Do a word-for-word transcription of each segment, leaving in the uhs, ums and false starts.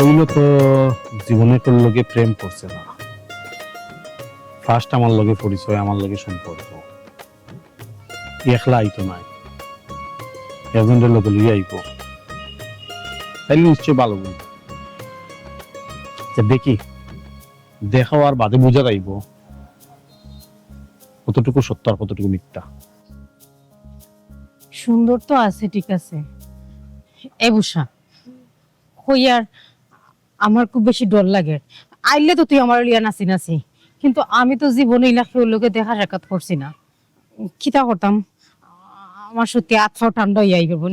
কইলো তো জীবনে কেউর লগে প্রেম করছে না। ফার্স্ট আমার লগে পরিচয়, আমার লগে সম্পর্ক। একলা আইতো নায়, একজনরে লগে লইয়া আইবো, তাইলে নিশ্চয় ভালা অইবো। তে দেখি, দেখা অওয়ার বাদে বুঝা যাইবো কতটুকু সত্য আর কতটুকু মিথ্যা। সুন্দর তো আছে, ঠিক আছে। এ বুশরা, কইয়ার আমার খুব বেশি ডর লাগে। আইলে তো তুই আমারে লইয়া নাচি নাচি, কিন্তু আমি তো জীবনে ইলা কেউর লগে দেখা সাক্ষাৎ করছি না। কিতা করতাম, আমার সত্যি আত পাও ঠান্ডা অইয়া আইবো।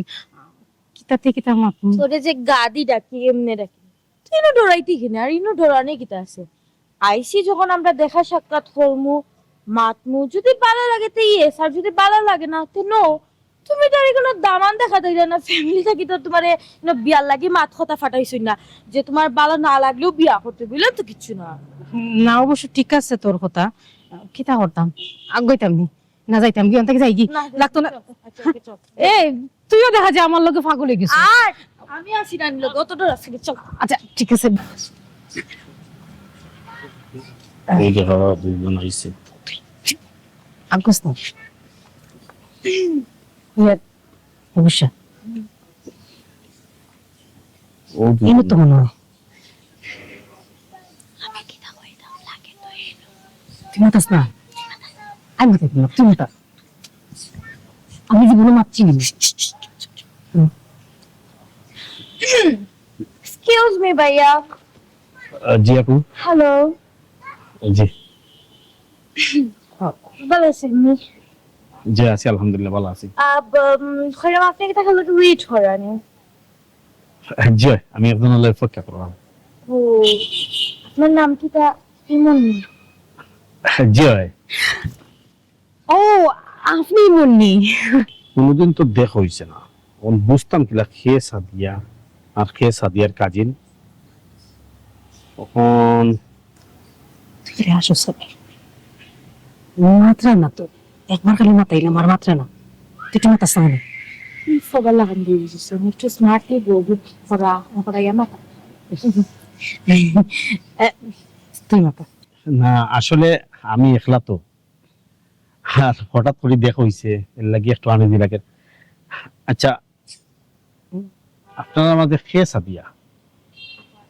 কিতাতে কিতা মাতমু? তোরে যে গাদি ডাকি, এমনে ডাকি। তুই ইনো ডরাইতে কিনা? আর ইনো ডরানি কিতা আছে? আইছি যখন আমরা দেখা সাক্ষাৎ করমু, মাতমু, যদি ভালা লাগে তে ইয়েস, আর যদি ভালা লাগে না তে নো। তুমি তো আর ইগুলা দামান দেখা দিলে না, ফ্যামিলি থাকি তো তুমারে ইনো বিয়ার লাগি মাত কথা ফাটাইছইন না যে তুমার ভালা না লাগলেও বিয়া করতে অইবো, ইলা তো কিচ্ছু না। না, অবশ্য ঠিক আছে তোর কথা, কিতা করতাম, আগাইতাম নি। না যাইতাম, গিয়া অন থাকি যাইগি। না, লাগতো না। আচ্ছা, আচ্ছা, চল। এই, তুইও দেখা যায় আমার লগে পাগল অই গেছস। আর আমি আছি নানির লগে, অত ডর আছে নি, চল। আচ্ছা, ঠিক আছে। এই যে বাবা, দুইজন আইছে। আগস না। ইয়া, অবশ্য। ও ইনো তো মনে হয়। আমি কিতা কইতাম লাগে তো এই। তুই মাতাস না। আমি মাতাইতাম না, তুই মাতা। আমি জীবনে মাতছি না। হুম। এক্সকিউজ মি ভাইয়া। আহ, জি আপু। হ্যালো। জি। ভালা আছইন নি? জি, আছি, আলহামদুলিল্লাহ, ভালা আছি। আব, উম, কইরাম, আপনে কিতা খালি ওয়েট করইন নি? জি, আমি একজনর লাগি অপেক্ষা কররাম। ও, আপনার নাম কিতা ইমন নি? জি। ও, আপনি ইমন নি? কোনোদিন তো দেখা অইছে না, অখন বুঝতাম কিলা কে সাদিয়া আর কে সাদিয়ার কাজিন। অখন তুই রে আসো সবে। মাতরা না তো। একবার খালি মাতাইলাম, আর মাতরা না। তুই একটু মাতাস না কেনে? তুই ফগা লাগান দিয়ে দিছিস, আমি একটু স্মার্টলি বলবো, ফগা, ফগা ইয়া মাতা। এ, তুই মাতা। না, আসলে আমি একলা তো। আর হঠাৎ করি দেখা অইছে, এর লাগি একটু আনইজি লাগে। আচ্ছা, আপনারার মাঝে কে সাদিয়া?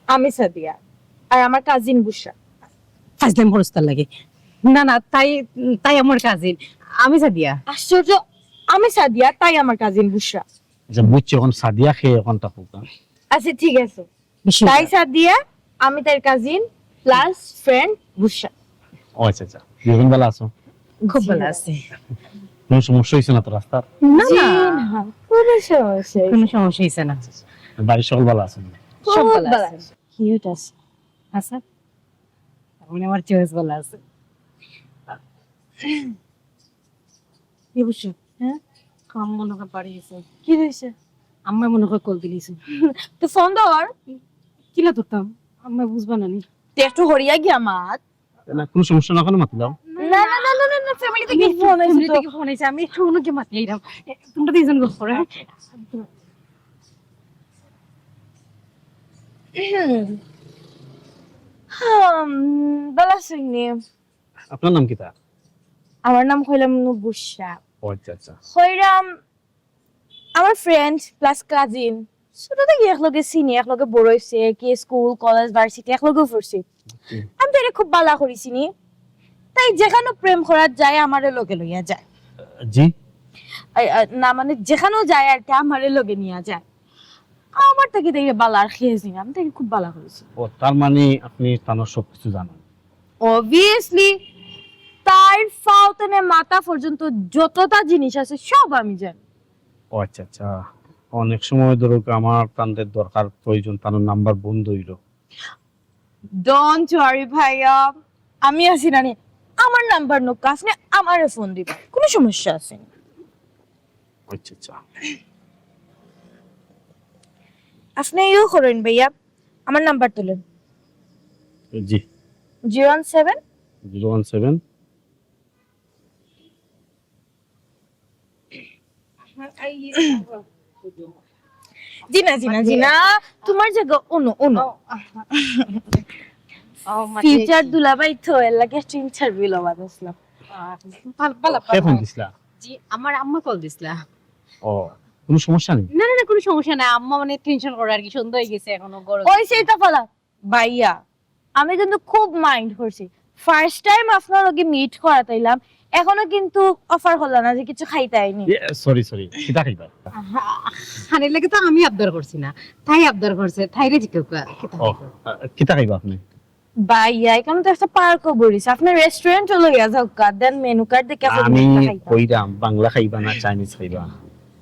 আমি সাদিয়া, আর আমার কাজিন বুশরা। ফাজলামি করস তার লাগি। না, না, তাই, তাই আমার কাজিন। আমি সাদিয়া। আশ্চর্য, আমি সাদিয়া, তাই আমার কাজিন বুশরা। আচ্ছা, বুঝছি, অখন সাদিয়া কে, অখনটা কউক্কা। আচ্ছা, ঠিক আছে। তাই সাদিয়া, আমি তার কাজিন, প্লাস ফ্রেন্ড বুশরা। ও আচ্ছা, আচ্ছা। দুইজন ভালা আছো? খুব ভালা আছি। কোনো সমস্যা অইছে না তো রাস্তার? না, জি না। না, কোনো সমস্যা অইছে না। বাড়ির সকল ভালা আছেন? সব খুব ভালা ভালা আছে। আছে। কিউট আছে। আচ্ছা, তার মানে আমার চয়েস ভালা আছে। কি বুঝছো? হ্যাঁ? কাম মনে হয় বাড়ি গেছে। কি হয়েছে? আম্মা মনে হয় কল দিলিছে। তো ফোন ধর। কিলা ধরতাম? আম্মা বুঝবা না নি। তুই একটু হরিয়া গিয়া মাত। না, কোনো সমস্যা না, ওখানে মাতি দাও। না, না, না, না, না, না, ফ্যামিলি থেকে আমি ফোন আইছে ফ্যামিলি তো। থেকে ফোন আইছে, আমি একটু অন্যকে মাতি আইলাম। এ, তোমরা দুইজন গল্প করো, হ্যাঁ? হুম, ভালা আছইন নি? আপনার নাম কিতা? আমার নাম কইলাম নু বুশরা। ও আচ্ছা, আচ্ছা। কইরাম আমার ফ্রেন্ড প্লাস কাজিন, ছোট থাকি একলগে চিনি, একলগে বড় অইছি, একই স্কুল, কলেজ, ভার্সিটি একলগে পড়ছি। হুম। আমি তাইরে খুব ভালা করি চিনি। তাই যেখানো প্রেম করাত যায়, আমারে লগে লইয়া যায়। জি? আ, আ, না, মানে, যেখানো যায় আর কি, আমারে লগে নিয়া যায়। আমার থাকি তাইরে ভালা আর কে চিনে, আমি তাইরে খুব ভালা করি চিনি। ও, তার মানে আপনি তানর সবকিছু জানেন? Obviously, তাইর পাও তনে মাথা পর্যন্ত যতটা জিনিস আছে, সব আমি জানি। ও আচ্ছা, আচ্ছা। অনেক সময় ধরুক আমার তানদের দরকার প্রয়োজন, তানর নাম্বার বন্ধ অইলো। Don't worry ভাইয়া, আমি আছি না নি? আমার নাম্বার নউক্কা, আপনে আমারে ফোন দিবা, কোনো সমস্যা আছে না। আচ্ছা, আচ্ছা। আপনে ইও করইন ভাইয়া, আমার নাম্বার তুলেন। জি। Zero one seven. Zero one seven. জি না, জি না, জি না। তোমার জাগা অনো, অনো। ফিউচার দুলাভাই তো, এর লাগি একটা ইন্টারভিউ লওয়া গেছিলাম। কে ফোন দিছলা? জি, আমার আম্মা কল দিছলা। ও, কোনো সমস্যা নেই? না, না, না, কোনো সমস্যা নাই। আম্মা মানে টেনশন করে আর কি, সন্ধ্যা হয়ে গেছে, এখনো গরম। ওই সেই তো ফলা, ভাইয়া, আমি কিন্তু খুব মাইন্ড করছি। ফার্স্ট টাইম আপনার লগে মিট করাত আইলাম, এখনো কিন্তু অফার করলা না যে কিছু খাইতায় নি। সরি, সরি, কিতা খাইবা? খানির লাগি তো আমি আবদার করছি না, তাই আবদার করছে, তাইরে জিজ্ঞাসা কিতা ও, খাইবা? আহ, কিতা খাইবা আপনি? ভাইয়া, এখানে তো একটা পার্কও বলিস, আপনার রেস্টুরেন্টও লইয়া যাও কা, দেন মেনু কার্ড দেখে আপনি আমি কিতা খাইবা। কইরাম, বাংলা খাইবা না চাইনিজ খাইবা?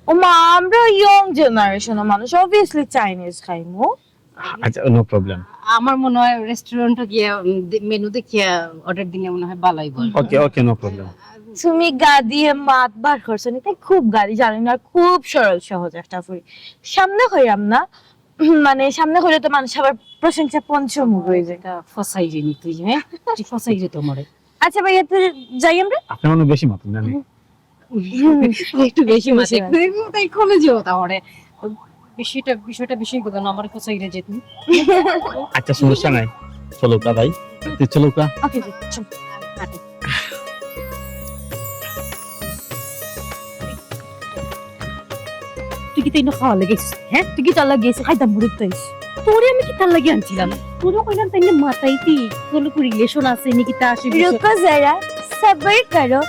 ও মা, আমরা ইয়ং জেনারেশনের মানুষ, অবভিয়াসলি চাইনিজ খাইমু। আচ্ছা, নো প্রবলেম। আমার মনে হয় রেস্টুরেন্টে গিয়া, উম, দে-, মেনু দেখিয়া অর্ডার দিলে মনে হয় ভালোই বল। ওকে, ওকে, নো প্রবলেম। তুমি গাদিয়ে মাত বার করছো নি, তাই খুব গাদি জানি না, খুব সরল সহজ একটা ফুরি। সামনে কইরাম না, মানে সামনে কইলে তো মানুষ আবার প্রশংসা পঞ্চমুখ হয়ে যায়। এটা ফসাই রে নি তুই, হ্যাঁ? তুই ফসাই রে তোমারে। আচ্ছা ভাইয়া, তুই যাই আমরা? আপনি মনে হয় বেশি মাতইন না নি? একটু বেশি মাতে। তাই কলেজে হতা হরে। বিষয়টা, বিষয়টা, বিষয়গুলো না আমার কোথায় রে যেত। আচ্ছা, সমস্যা নাই। চলো কা ভাই। তুই চলো কা। ওকে, ওকে, চল। তুই কিতা ইনো খাওয়া লাগি আইছস? হ্যাঁ, তুই কিতা লাগি আইছস? খাইতাম বুড়ি তো আইস। তোরে আমি কিতার লাগি আনছিলাম? তোরে কইলাম তাই না মাতাইতি। তোর লোক রিলেশন আছে নি, কিতা আছে বিষয়? রুকো যারা, সবর করো,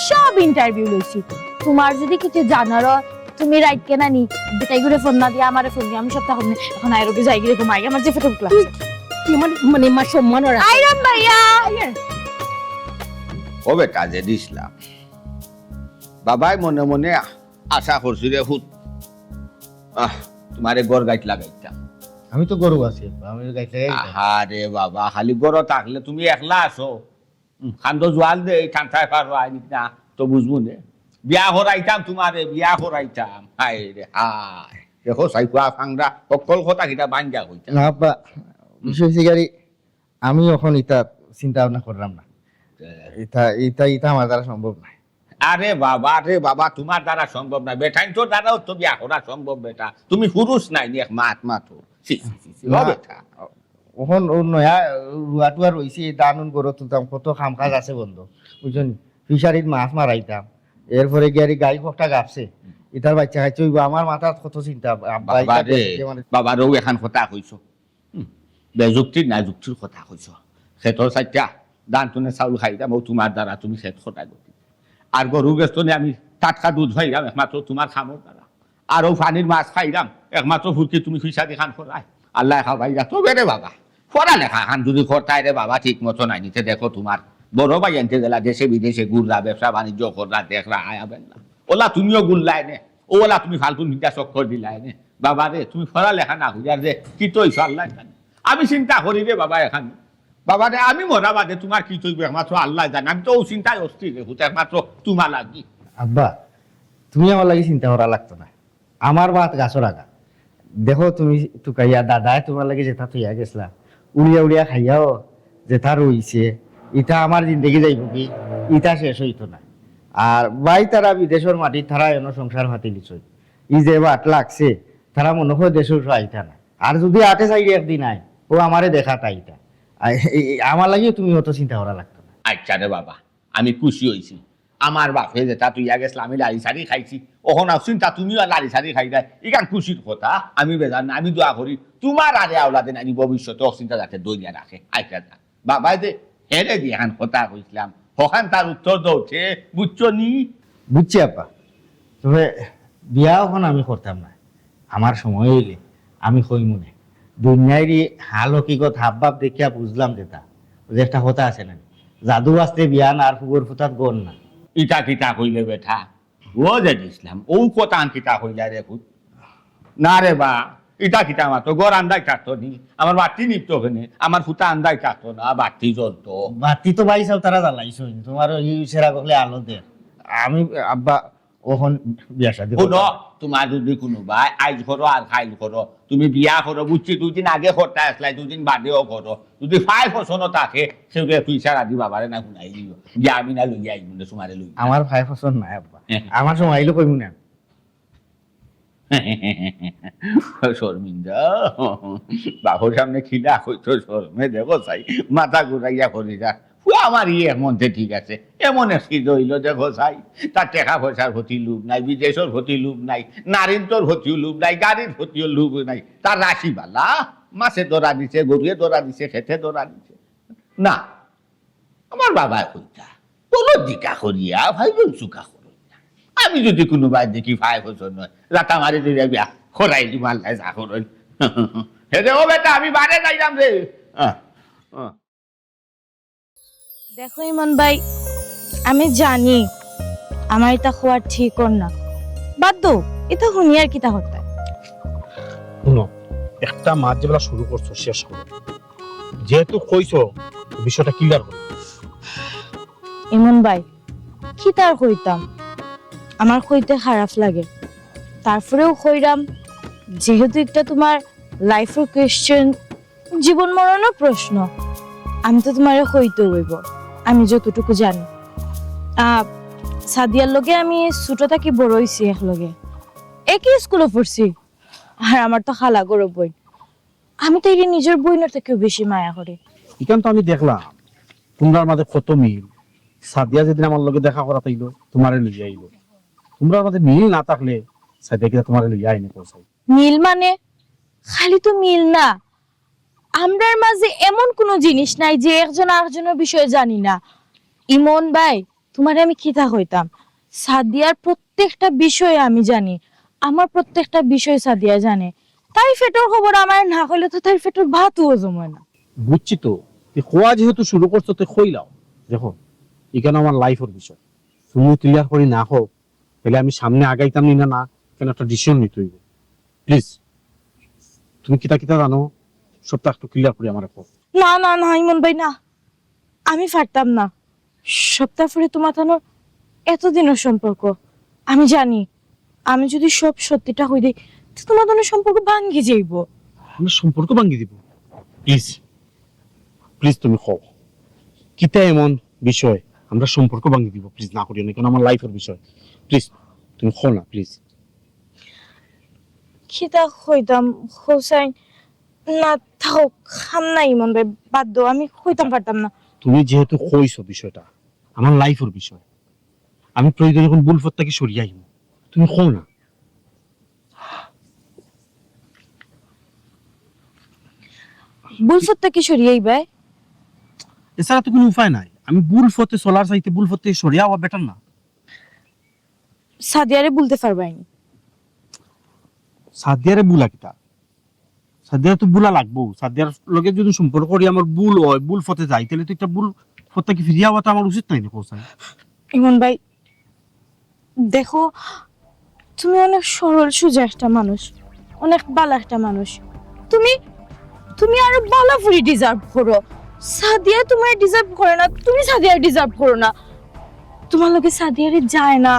সব ইন্টারভিউ লইছি। তোমার যদি কিছু জানার অয়, তুমি রাইত কেনা নি, বেটাই করে ফোন না দিয়া আমারে ফোন দিয়া, আমি সব তখন এখন আইরোগে যাই গিয়ে ঘুমাই, আমার যে ফটো ক্লাস। তুই আমার মানে মা সম্মান ওরা। আইরাম ভাইয়া। ও বেটা, যে দিছলাম। বাবাই মনে মনে আশা করছি রে হুত, আহ, তোমারে গর গাইত লাগাইতাম। আমি তো গরু আছি, আমি গাইত লাগাই দিতাম। আহারে বাবা, খালি গরু থাকলে তুমি একলা আছো। হুম, খান্দো জোয়াল দে, এই ঠান্ডায় পারো আইনি না, তো বুঝবো নে। বিয়া করাইতাম তোমারে, বিয়া করাইতাম। হায় রে হায়। দেখো, সাইকুয়া ফাংরা, অকল কথা কিতা বাঙ্গা কইতা। না আব্বা, বিষয় হইছে গাড়ি, আমি এখন ইতা চিন্তা ভাবনা করলাম না। হ্যাঁ। ইতা, ইতা, ইতা আমার দ্বারা সম্ভব নয়। আরে বাবা, আরে বাবা, তোমার দ্বারা সম্ভব না। বেটাইন তোর দ্বারাও তো বিয়া করা সম্ভব বেটা। তুমি পুরুষ নাই নি, এক মাত মাতো। ছি, ছি, ছি, ছি। ও না। বেটা। অখন ও নয়া রুয়া টুয়া রইছে, ধান উন গরো তুলতাম, কত কাম কাজ আছে বন্ধ, বুঝছো নি? ফিশারিত মাছ মারাইতাম, এরপরে গিয়ারি গাই কটা গাপছে, ইতার বাচ্চা কাচ্চা অইবো, আমার মাথাত কত চিন্তা, আব্বা বাবা ইতা রে, দেখে মানে বাবা রে, ও এখান কথা কইছো। হুম, বেযুক্তির না যুক্তির কথা কইছো। খেতর চাইটা ধান তুনে চাউল খাইতাম, ও তোমার দ্বারা তুমি খেত কটা গতি। আর গরু গেছ তনে আমি টাটকা দুধ পাইরাম একমাত্র তোমার খামর দ্বারা। আর ও পানির মাছ খাইরাম একমাত্র ফুরকি তুমি ফিশারি খান করায়। আল্লায় খাওয়াইরা। তবে রে বাবা, পড়ালেখা খান যদি করতায় রে বাবা, ঠিক মতো নাই নিতে দেখো তোমার বড় ভাইয়াইন্তে গেলা দেশে বিদেশে ঘুররা, ব্যবসা বাণিজ্য কররা, দেখরা, আয়া বেলা। ওলা তুমিও গুল্লায় নে, ও ওলা তুমি ফালতু মিথ্যা চক্কর দিলায় নে। বাবা রে, তুমি পড়ালেখা না করিয়া রে, কিতা অইছো আল্লায় জানে। আমি চিন্তা করি রে বাবা এখান। বাবা রে, আমি মরা বাদে তোমার কিতা অইবো একমাত্র আল্লায় জানে। আমি তো ও চিন্তায় অস্থির রে, হুত একমাত্র তোমার লাগি। আব্বা, তুমি আমার লাগি চিন্তা করা লাগতো না। আমার ভাত গাছর আগা। দেখো তুমি তুকাইয়া দাদায় তোমার লাগি যেতা থইয়া গেছলা, উড়িয়া উড়িয়া খাইয়াও যেতা রইছে, ইতা আমার জিন্দেগি যাইবো কি? ইতা শেষ অইতো না। আর ভাই তারা বিদেশর মাটিত তারা এনো সংসার পাতিলিছইন। ই যে বাট লাগছে, তারা মনে হয় দেশর আইতা না। আর যদি আটে চাইরে একদিন আয়, ও আমারে দেখাত আইতা। আই, এই, এই, আমার লাগিও তুমি অত চিন্তা করা লাগতো না। আচ্ছা রে বাবা, আমি খুশি অইছি। আমার বাপে যেতা থইয়া গেছলা আমি লাড়ি সারি খাইছি, অখন আও চিন্তা তুমিও লাড়ি সারি খাইরায়। ইখান খুশির কথা, আমি বেজার না, আমি দোয়া করি তোমার আরে আওলাদে নানি ভবিষ্যতে অ চিন্তা যাতে ধরিয়া রাখে। আচ্ছা, বাবায় যে হেরে দিয়া এখান কথা কইছলাম, হখান তার উত্তর দেও ঠে, বুঝছো নি? বুঝছি আব্বা, তবে বিয়া অখন আমি করতাম না, আমার সময় অইলে আমি কইমু নে। দুনিয়ার ই হাল হকিকত হাবভাব দেখিয়া বুঝলাম যেতা, ওই যে একটা কথা আছে না, যাদু বাস্তে বিয়া না আর ফুবর ফুতাত গন না। ইতা কিতা কইলে বেটা? ও যে ইসলাম, ও কথা আন কিতা কইলা রে পুত? না রে বা, ইতা কিতা মাতো? ঘর আন্দাই থাকতো নি? আমার বাতি নিতো কেনে? আমার ফুতা আন্দাই থাকতো না, বাতি জ্বলতো। বাতি তো ভাই সাব তারা জ্বালাইছইন, তোমার ওই সেরা গখলে আলো দে। আমি আব্বা অখন বিয়া শাদী হুনো, করতাম। তোমার যদি কুনুবায় আইজ করো আর কাইল করো, তুমি বিয়া করো, বুঝছি, দুই দিন আগে করতা আছলায়, দুই দিন বাদেও করো, যদি ফাই পছন্দ থাকে, সেগুলো তুই সারা দি বাবারে না হুনাই দিও যে আমি না লইয়া আইব না, তোমারে লইয়া। আমার ফাই পছন্দ নাই আব্বা, হ্যাঁ। আমার সময় আইলে কইমু না। শর্মিন্দা, বাপর সামনে কিলা কইতো শরমে দেখো চাই, মাথা ঘুরাইয়া পড়ি যা। ও আমার ইয়ে এক মনতে ঠিক আছে, এমন এক সিদ্ধ হইল দেখো চাই, তার টাকা পয়সার প্রতি লোভ নাই, বিদেশর প্রতি লোভ নাই, নারীন্তর প্রতিও লোভ নাই, গাড়ির প্রতিও লোভ নাই, তার রাশি বালা, মাছে ধরা দিছে, গরুয়ে ধরা দিছে, খেতে ধরা দিছে। না, আমার বাবায় কইতা, বলো দিকা করিয়া ভাইজন চুকা করো না। আমি যদি কোনো ভাই দেখি ভাই পছন্দ নয়, রাতা মারি দিয়ে বিয়া করাই দি মাল্লায় যা করো। হে রে, ও বেটা, আমি বারে যাইলাম রে। আহ, আহ। দেখো ইমন ভাই, আমি জানি আমার এটা হওয়ার ঠিক অর না, বাদ দাও, এটা শুনি আর কিতা হতে। শুনো, একটা মাত যেবেলা শুরু করছো, শেষ করো। যেহেতু কইছো, বিষয়টা ক্লিয়ার করো। ইমন ভাই, কিতা আর কইতাম, আমার কইতে খারাপ লাগে, তারপরেও কইরাম, যেহেতু একটা তোমার লাইফর কোয়েশ্চেন, জীবন মরণর প্রশ্ন, আমি তো তোমারে কইতে হইব, আমি যতটুকু জানি। আহ, সাদিয়ার লগে আমি ছোট থাকি বড় হইছি এক লগে, একই স্কুলে পড়ছি, আর আমার তো খালা ঘরর বইন, আমি তো এই নিজের বইনর থেকেও বেশি মায়া করি। ইখান তো আমি দেখলাম, তোমরার মাঝে কত মিল। সাদিয়া যেদিন আমার লগে দেখা করা তাইলো, তোমারে লইয়া আইলো। তোমরার মাঝে মিল না থাকলে সাদিয়া কিতা তোমারে লইয়া আইনে কও চাই? মিল মানে? খালি তো মিল না, আমরার মাঝে এমন কোনো জিনিস নাই যে একজন আরেকজনের বিষয়ে জানি না। ইমন ভাই, তোমারে আমি কিতা কইতাম, সাদিয়ার প্রত্যেকটা বিষয়ে আমি জানি, আমার প্রত্যেকটা বিষয়ে সাদিয়া জানে। তাই পেটর খবর আমার না কইলে তো তাই পেটর ভাতও হজম হয় না। বুঝছি তো, তুই খোয়া যেহেতু শুরু করছো, তুই কইলাও। দেখো, ইখান আমার লাইফর বিষয়, তুমি ক্লিয়ার করি না কও, তাহলে আমি সামনে আগাইতাম নি না, না, কেন একটা ডিসিশন নিতে হইব। প্লিজ, তুমি কিতা কিতা জানো, সবটা একটু ক্লিয়ার করি আমার কও। না না না ইমন ভাই, না, আমি পারতাম না। সবটা পরে তোমার তানোর এতদিনের সম্পর্ক, আমি জানি, আমি যদি সব সত্যিটা কই দেই, তো তোমার তানোর সম্পর্ক ভাঙ্গি যাইব। আমরা সম্পর্ক ভাঙ্গি দিব। প্লিজ, প্লিজ তুমি কও, কিতা এমন বিষয় আমরা সম্পর্ক ভাঙ্গি দিব? প্লিজ না করিও না, কারণ আমার লাইফর বিষয়। প্লিজ তুমি কও না, প্লিজ। কিতা কইতাম হোসাইন? না, থাকো, খাম নাই ইমন ভাই, বাদ দাও, আমি কইতাম পারতাম না। তুমি যেহেতু কইছো বিষয়টা, আমার লাইফর বিষয়, আমি প্রয়োজন এখন ভুল পথ থাকি সরিয়া আইমু। তুমি কও না। ভুল পথ থাকি সরিয়া আইবায়? এছাড়া তো কোনো উপায় নাই। আমি ভুল পথে চলার চাইতে ভুল পথ থাকি সরিয়া আওয়া বেটার না? সাদিয়ারে ভুলতে পারবায়নি। সাদিয়ারে ভুলা কিতা? সাদিয়ারে তো ভুলা লাগবো। সাদিয়ার লগে যদি সম্পর্ক করি আমার ভুল হয়, ভুল পথে যাই, তাহলে তো একটা ভুল পথ থাকি ফিরিয়া আওয়া তো আমার উচিত নাই না, কও চাই? ইমন ভাই, দেখো, তুমি অনেক সরল সোজা একটা মানুষ, অনেক ভালা একটা মানুষ। তুমি, তুমি আরো ভালা ফুরি ডিজার্ভ করো। সাদিয়া তোমারে ডিজার্ভ করে না, তুমি সাদিয়ারে ডিজার্ভ করো না। তোমার লগে সাদিয়ারে যায় না।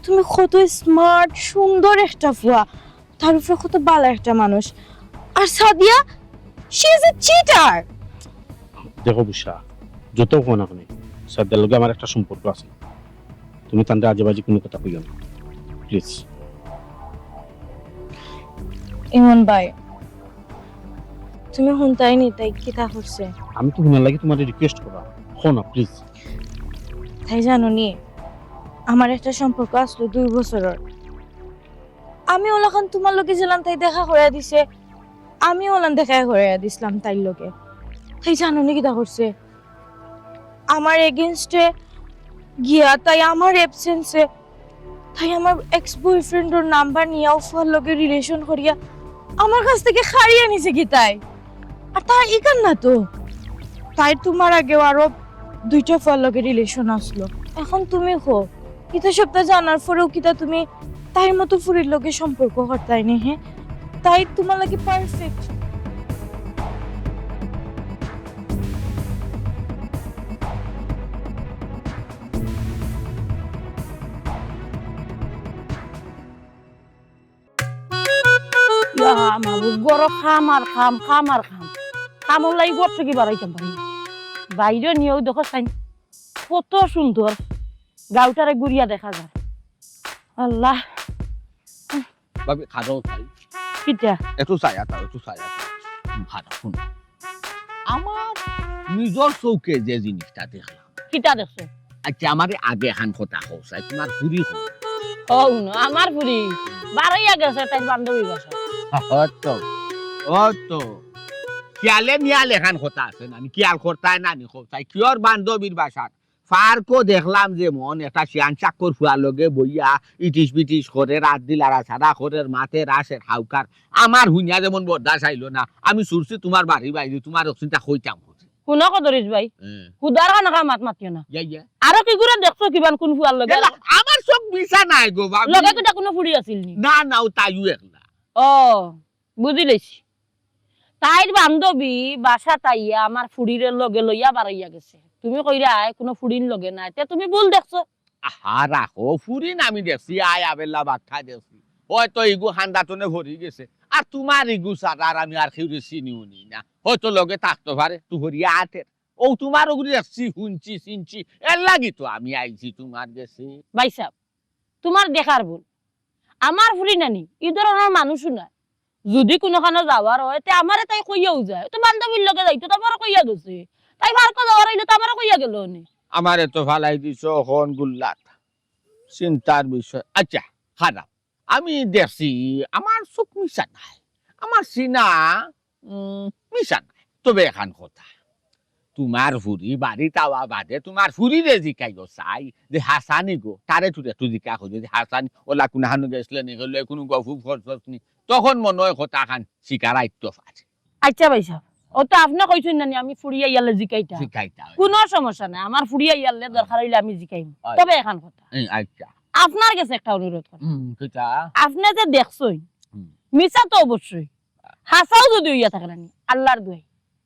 তুমি কত স্মার্ট, সুন্দর একটা ফুয়া, তার উপরে কত ভালা একটা মানুষ। আর Sadia, she is a cheater. দেখো বুশরা, যত কও না কেনে, সাদিয়ার লগে আমার একটা সম্পর্ক আছে। তুমি তানরে আজে বাজে কোনো কথা কইও না, প্লিজ। ইমন ভাই, তুমি হুনতায় নি তাই কিতা করছে? আমি তো হুনার লাগি তোমারে রিকোয়েস্ট করা, কও না প্লিজ। তাই জানো নি, আমার একটা সম্পর্ক আসলো দুই বছরর। আমি ওলাখান তোমার লগে যেলান তাই দেখা করাইয়া দিছে, আমি ওলান দেখা করাইয়া দিছলাম তাইর লগে। তাই জানো নি কিতা করছে? আমার এগেইনস্টে গিয়া তাই আমার অ্যাবসেন্সে তাই আমার এক্স বয়ফ্রেন্ডর নাম্বার নিয়া ফুয়ার লগে রিলেশন করিয়া আমার কাছ থাকি কাড়িয়া নিছে কিতায়। আর তাই ইখান না তো, তাইর তোমার আগেও আরো দুইটা ফুয়ার লগে রিলেশন আসলো। এখন তুমি কও, ইতা সবটা জানার পরেও কিতা তুমি তাইর মতো ফুরির লগে সম্পর্ক করতায় নি? হে, তাই তোমার লাগি পারফেক্ট। ইয়া মাবুদ, ঘরো কাম আর কাম, কাম আর কাম। কামর লাগি ঘর থাকি বারাইতাম পারি না। বাইরে নিয়াও দেখো চাইন, কত সুন্দর গাউটারে ঘুরিয়া দেখা যায়। আল্লাহ, ভাবি, খাড়াও চাই। কিতা? একটু চাইয়া চাও, একটু চাইয়া চাও। হুম, খাড়াও, হুনো। আমার নিজর চউখে যে জিনিসটা দেখলাম। কিতা দেখছো? আচ্ছা, আমারে আগে এখান কথা কও চাই, তুমার ফুরি কই? ও হুনো, আমার ফুরি বারইয়া গেছে তাইর বান্ধবীর বাসাত। অত, অত। খিয়ালে মিয়াল এখান কথা আছে না, আমি খিয়াল করতায় না নি কও চাই, কিওর বান্ধবীর বাসাত? পার্কো দেখলাম যেমন একটা শিয়ান চাক্কর ফুয়ার লগে বইয়া ইটিস বিটিস করের, আত দি লাড়াচাড়া করের, মাতের, আসের, হাউকার। আমার হুনিয়া যেমন বরদাস্ত আইলো না, আমি ছুটছি তুমার বাড়ি বাইরে, তুমারে অকচিন্তা কইতাম করি। হুনো কদরিছ ভাই, হুম। হুদার খানাখা মাত মাতিও না। ইয়া, ইয়া। আরো কিগুরে দেখছো কিবান কুন ফুয়ার লগে? এলা, আমার চউখ মিছা নায় গো, ভাবি। লগে কিতা কুনু ফুরি আছিল নি? না, না, অউ তাইও একলা। ও, বুঝিলাইছি। তাইর বান্ধবী বাসাত আইয়া আমার ফুরিরে লগে লইয়া বারইয়া গেছে। তুমি কইরায় কুনু ফুরিন লগে নাই, তে তুমি ভুল দেখছো। আহা, রাখো, ফুরিন আমি দেখছি, আয় আবেলা বাক্কা দেখছি। অয়তো ইগু খান্দাতনে ভরি গেছে। আর তুমার ইগু ছাড়া আর আমি আর কেউরে চিনিও নি না। অয়তো লগে থাকতো পারে, তুই হরিয়া আটের। অউ তুমার অগুরে দেখছি, হুনছি, চিনছি, এরলাগি তো আমি আইছি তুমার গেছে। ভাইসাব, তুমার দেখার ভুল। আমার ফুরি নানি, ই ধরনর মানুষও নায়। যুদি কুনুখানো যাওয়ার অয়, তে আমারে তাই কইয়াউ যায়। অউ তো বান্ধবীর লগে যাইতো, তে আমারে কইয়া গেছে। তাই পার্কো যাওয়ার অইলে তো আমারে কইয়া গেলো অনে। আমারে তো ফালাই দিছো অখন গুল্লাত। চিন্তার বিষয়। আচ্ছা, খাড়াও। আমি দেখছি, আমার চউখ মিছা নায়। আমার সিনা, উম, মিছা নায়। তবে এখান কথা। তুমার ফুরি বাড়িত আওয়া বাদে তুমার ফুরিরে জিকাইও চাই যে হাছানি গো, তারে তুই একটু জিকা করি যে হাছানি, অলা কুনাখানো গেছলে নি, অলা কুনু গফুফ করছস নি, তখন মনো অয় কথাখান স্বীকার আইতো পারে। আচ্ছা ভাইসাব, অউ তো আপনে কইছইন না নি, আমি ফুরি আইয়ালে জিকাইতাম। জিকাইতাম। কুনু সমস্যা নাই, আমার ফুরি আইয়ালে দরকার অইলে আমি জিকাইমু। অয়। তবে এখান কথা। হুম, আচ্ছা। আপনার গেছে একটা অনুরোধ করি। হুম, কিতা? আপনে যে দেখছইন, হুম। মিছা তো অবশ্যই, হাছাও যুদি অইয়া থাকে না নি, আল্লার দোয়াই,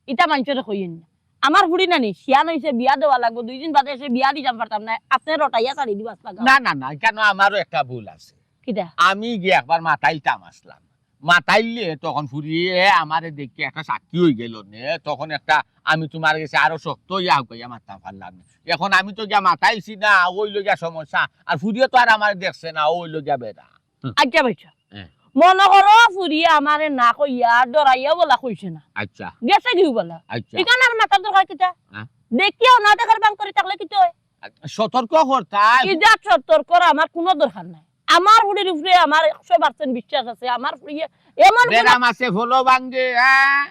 ইতা মানষরে কইয়েন না। আমার ফুরি নানি, শিয়ান অইছে, বিয়া দেওয়া লাগবো, দুইদিন বাদে এসে বিয়া দিতাম পারতাম না, আপনে রটাইয়া ছাড়ি দিবা আছলা গাও। না, না, না, কেনে আমারও একটা ভুল আছে। কিতা? আমি গিয়া একবার মাতাইল তামাশলাম। মাতাইলে তখন ফুরিয়ে আমারে দেখিয়া একটা সাক্ষী অইগেলো নে, তখন একটা আমি তুমার গেছে আরো শক্ত অইয়া হুকাইয়া মাততাম পারলাম না। এখন আমি তো গিয়া মাতাইছি না, অউ অইলো গিয়া সমস্যা। আর ফুরিয়ে তো আর আমারে দেখছে না, অউ অইলো গিয়া বেড়া। হুম। আচ্ছা ভাইসাব, হ্যাঁ। মনো করো ফুরিয়ে আমারে না কইয়া ডরাইয়া বলা কইছে না। আচ্ছা। গেছে গিউ বলা। আচ্ছা। ইখান আর মাতার দরকার কিতা? হ্যাঁ। দেখিয়াও না দেখার ভান করি থাকলে কিতা অয়? আচ্ছা, সতর্ক করতায়। ইজাত সতর্কর আমার কুনু দরকার নাই। আমার ফুরির উপরে আমার একশো percent বিশ্বাস আছে। আমার ফুরিয়ে এমন কুনু বেড়া মাছে ফলো ভাঙ্গে, হ্যাঁ?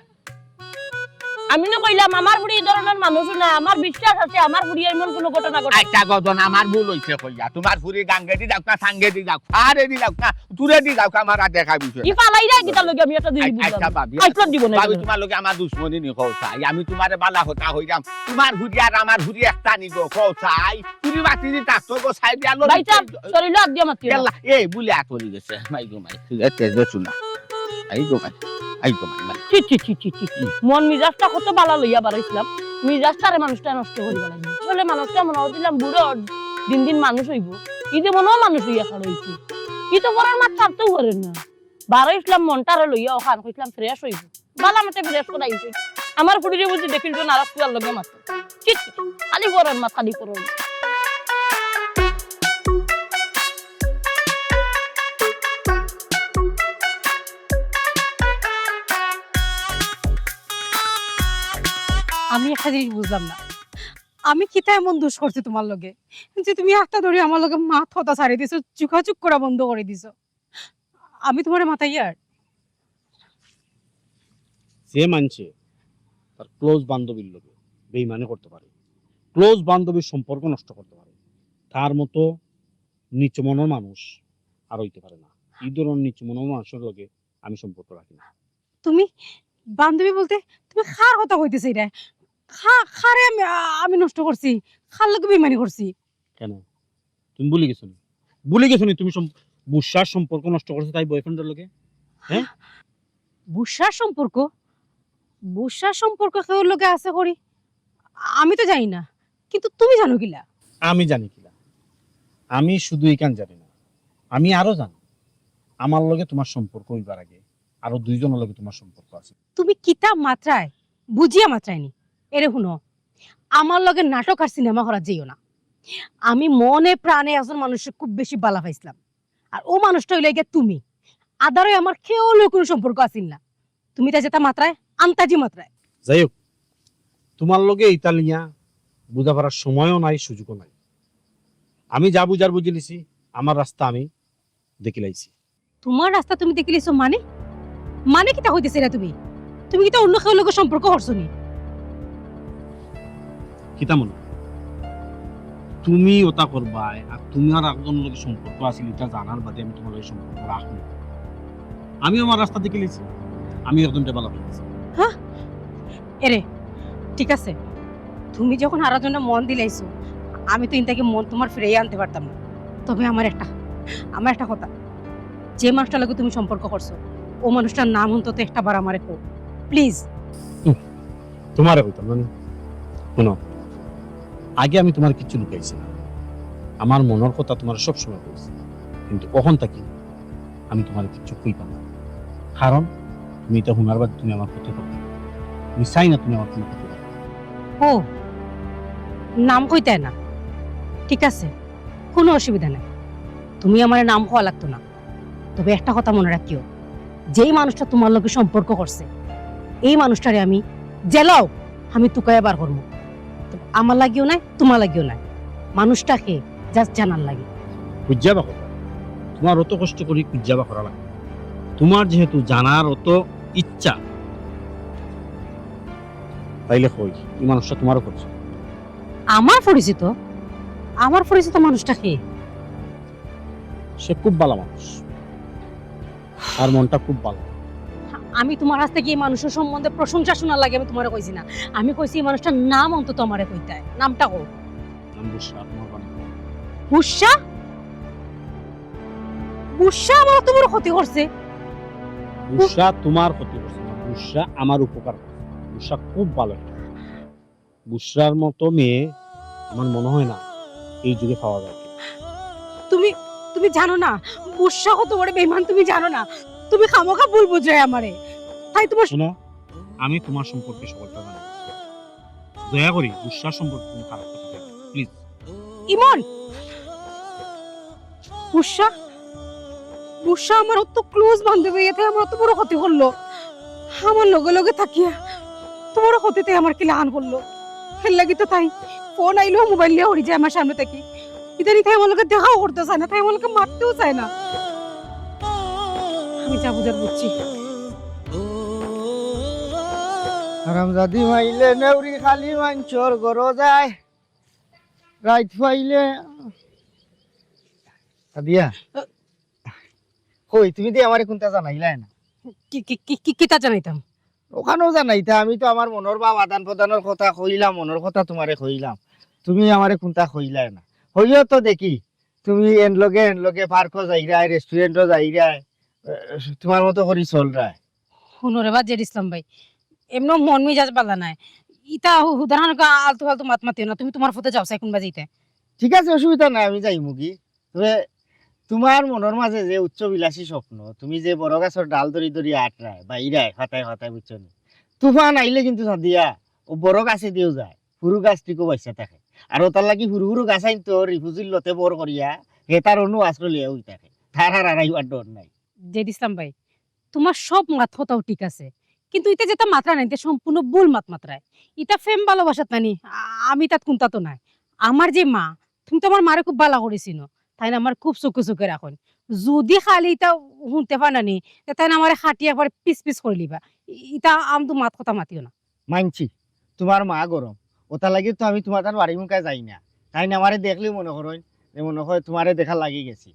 আমি না কইলাম, আমার ফুরি ই ধরনর মানুষ না, আমার বিশ্বাস আছে, আমার ফুরি এমন কুনু ঘটনা ঘটে। আচ্ছা, গদন, আমার ভুল অইছে কইয়া। তুমার ফুরি গাঙ্গেদি যাউক না, সাঙ্গেদি যাউক, ফারেদি যাউক না, তুরেদি যাউক, আমার আর দেখা বিষয় ই না। ফালাইরা কিতা লগে আমি একটা জিনিস আচ্ছা, বুঝলাম। ভাবি, আইসা দিব না ভাবি, কেন? তুমার লগে আমার দুশমনি নি, কও চাই। আমি তুমারে বালা কথা কইরাম। তুমার ফুরি আর আমার ফুরি একটা নি গো, কও চাই। ফুরি মাতি দি থাকতো গো, সাইডে আলো ভাই সাহেব, শরীরে হাত দিয়া মাতিও না। ইয়াল্লা, এই বুলে হাত পড়ি গেছে। মাই গো মাই, তুই এত তেজ বেশু না। আই গো মাই, আই গো মাই, মাই। ছি, ছি, ছি, ছি, ছি। মন মিজাজটা কত বালা লইয়া বারইছলাম, মিজাজটারে মানুষটা নষ্ট করি বালাই। আসলে মানুষটা মনো করছিলাম বুড়ো, দিন দিন মানুষ অইবো। ই যে মনো মানুষ অইয়া খাড়া অইছে। ই তো পরার মাত ছাড়তেও পারে না। বারইছলাম মনটারে লইয়া অখান, কইছলাম fresh অইবো। বালা মতে fresh করাইছে। আমার ফুরিরে বুঝি দেখিল তো নারাজ করার লগে মাত্র। ছি, ছি, খালি পরার মাত, খালি পরার মাত। আমি একটা জিনিস বুঝলাম না, আমি কিতা এমন দোষ করছি তুমার লগে যে তুমি আখতা ধরি আমার লগে মাত কথা ছাড়ি দিছো, যোগাযোগ করা বন্ধ করি দিছো? আমি তুমারে মাতাইয়ার? যে মানষে তার close বান্ধবীর লগে বেইমানি করতে পারে, close বান্ধবীর সম্পর্ক নষ্ট করতে পারে, তার মতো নিচু মনের মানুষ আর অইতে পারে না। ই ধরনর নিচু মনের মানুষর লগে আমি সম্পর্ক রাখি না। তুমি বান্ধবী বলতে তুমি কার কথা কইতে চাইরায়? কা-, কারে আমি, আ-, আমি নষ্ট করছি? কার লগে বেইমানি করছি? কেনে? তুমি ভুলি গেছো নি? ভুলি গেছো নি তুমি সম-, বুসার সম্পর্ক নষ্ট করছো তাই boyfriendর লগে? হ্যাঁ? বুসার সম্পর্ক? বুসার সম্পর্ক কেউর লগে আছে করি? আমি তো জানি না, কিন্তু তুমি জানো কিলা? আমি জানি কিলা? আমি শুধু ইখান জানি না, আমি আরো জানি। আমার লগে তুমার সম্পর্ক অইবার আগে আরো দুইজনর লগে তুমার সম্পর্ক আছে। তুমি কিতা মাতরায়? বুঝিয়া মাতরায় নি? এরে হুনো, আমার লগে নাটক আর সিনেমা করাত যাইও না। আমি মনে প্রাণে একজন মানুষরে খুব বেশি বালা পাইছলাম, আর অউ মানুষটা অইলা গিয়া তুমি। আদারই আমার কেউ লগে কুনু সম্পর্ক আছিল না। তুমি ইতা যেতা মাতরায়, আন্তাজি মাতরায়। যাই হোক, তুমার লগে ইতা লইয়া বুঝাপড়ার সময়ও নাই, সুযোগও নাই। আমি যা বুঝার বুঝিলিছি, আমার রাস্তা আমি দেখিলাইছি। তুমার রাস্তা তুমি দেখিলাইছো মানে? মানে কিতা কইতাছিলা তুমি? তুমি কিতা অন্য কেউর লগে সম্পর্ক করছো নি? কিতা মনো? তুমি ওটা করবায়, আর তুমার একজনর লগে সম্পর্ক আছিল, ইটা জানার বাদে আমি তুমার লগে সম্পর্ক রাখমু। আমি আমার রাস্তা দেখিলাইছি, আমি একজনরে ভালা পাইছি। হ্যাঁ? এরে, ঠিক আছে, তুমি যখন আরো জনরে মন দিলাইছো, আমি তো ইন থাকি মন তুমার ফিরাইয়া আনতে পারতাম না। তবে আমার একটা, আমার একটা কথা, যে মানুষটার লগে তুমি সম্পর্ক করছো, ও মানুষটার নাম অন্তত একটা বার আমারে কও, প্লিজ। তুমারে কইতাম না নি? হুনো, আগে আমি তুমারে কিচ্ছু লুকাইছি না, আমার মনর কথা তুমারে সব সময় কইছি, কিন্তু অখন থাকি আমি তুমারে কিচ্ছু কইতাম না, কারণ তুমি ইতা হুনার বাদে তুমি আমার ক্ষতি করবায়। আমি চাই না তুমি আমার কুনু ক্ষতি করো। ও, নাম কইতায় না, ঠিক আছে, কুনু অসুবিধা নাই, তুমি আমারে নাম কওয়া লাগতো না। তবে একটা কথা মনো রাখিও, যেই মানুষটা তুমার লগে সম্পর্ক করছে, এই মানুষটারে আমি যেলা অউক, আমি তুকাইয়া বার করমু। তবে আমার লাগিও নায়, তুমার লাগিও নায়, মানুষটা কে just জানার লাগি। খুজিয়া বার করো, তুমার অত কষ্ট করি খুজিয়া বার করা লাগে, তুমার যেহেতু জানার অত ইচ্ছা, তাইলে কই, ই মানুষটা তুমারও পরিচিত? আমার পরিচিত? আমার পরিচিত মানুষটা কে? সে খুব ভালা মানুষ, তার মনটা খুব ভালা। আমি তুমার কাছ থাকি ই মানুষর সম্বন্ধে প্রশংসা হুনার লাগি আমি তুমারে কইছি না, আমি কইছি ই মানুষটার নাম অন্তত আমারে কইতায়, নামটা কও। নাম বুশরা, তুমার বান্ধবী। বুশরা? বুশরা আমার অত বড় ক্ষতি করছে? বুশরা তুমার ক্ষতি করছে না, বুশরা আমার উপকার করছে। বুশরা খুব ভালা একটা মেয়ে। বুশরার মতো মেয়ে আমার মনো হয় না এই যুগে পাওয়া যায়। তুমি, তুমি জানো না বুশরা কত বড় বেইমান, তুমি জানো না। তুমি খামোখা ভুল বুঝরায় আমারে। তাই তুমার হুনো, আমি তুমার সম্পর্কে সকলটা জানি। দয়া করি বুশরার সম্পর্কে কুনু খারাপ কথা কইও না, প্লিজ। ইমন! বুশরা, বুশরা আমার অত ক্লোজ বান্ধবী, ইতে আমার অত বড় ক্ষতি করলো। আমার লগে লগে থাকিয়া তুমার ক্ষতিতে আমার কিলাখান করলো। এর লাগি তো তাই ফোন আইলো, মোবাইল লইয়া উড়ি যায় আমার সামনে থাকি। ইদানিং তাই আমার লগে দেখাও করতে চায় না, তাই আমার লগে মাততেও চায় না। আমি যা বুঝার বুঝছি। হারামজাদি মাইলে নেউরি খালি মানষর ঘরো যায়। রাইত পাইলে। সাদিয়া। কই, তুমি দি আমারে কুনতা জানাইলায় না? কি, কি, কি, কি, কিতা জানাইতাম? অখানও জানাইতা, আমি তো আমার মনর ভাব আদান প্রদানর কথা কইলাম, মনর কথা তুমারে কইলাম, তুমি আমারে কুনতা কইলায় না। কইও তো দেখি, তুমি এন লগে এন লগে পার্কো যাইরায়, রেস্টুরেন্টো যাইরায়, এ, তুমার মতো করি চলরায়। হুনো রে বা জেড ইসলাম ভাই, এমনেও মন মিজাজ ভালা নায়, ইতা হু-, হুদার খান আলতু ফালতু মাত মাতিও না, তুমি তুমার পথে যাও, চাই কুনবা যাইতায়। ঠিক আছে, অসুবিধা নাই, আমি যাইমুগি। তবে তুমার মনর মাঝে যে উচ্চ বিলাসী স্বপ্ন, তুমি যে বড় গাছর ডাল ধরি ধরি আটরায়, বাইরায়, ফাতায় ফাতায়, বুঝছো নি? তুফান আইলে কিন্তু সাদিয়া, ও বড় গাছেদিও যায়, হুরু গাছ ঠিকও বাইচ্চা থাকে। আর ওটার লাগি হুরু হুরু গাছ আইন তো রিফুজির লতে বর করিয়া, হেতার অনু আশ্রয় লইয়া উই থাকে। তার আর আড়াইবার ডর নাই। জেড ইসলাম ভাই, তুমার সব মাত কথাও ঠিক আছে, কিন্তু ইতা যেতা মাতরায় না, ইতা সম্পূর্ণ ভুল মাত মাতরায়। ইতা প্রেম ভালোবাসাত নানি, আ-, আমি তাত কুনতাত নাই। আমার যে মা, তুমি তো আমার মারে খুব ভালা করি চিনো, তাইন আমারে খুব চউখে চউখে রাখইন। যুদি খালি ইতা হুনতে পারইন নানি, তে তাইন আমারে কাটি একবারে পিস পিস করিলিবা। ই-, ইতা আমদু মাত কথা মাতিও না। মানছি, তুমার মা গরম, ওটার লাগি তো আমি তুমার তান বাড়ি মুখায় যাই না। তাইন আমারে দেখলেউ মনো করইন যে মনো কয় তুমারে দেখার লাগি গেছি।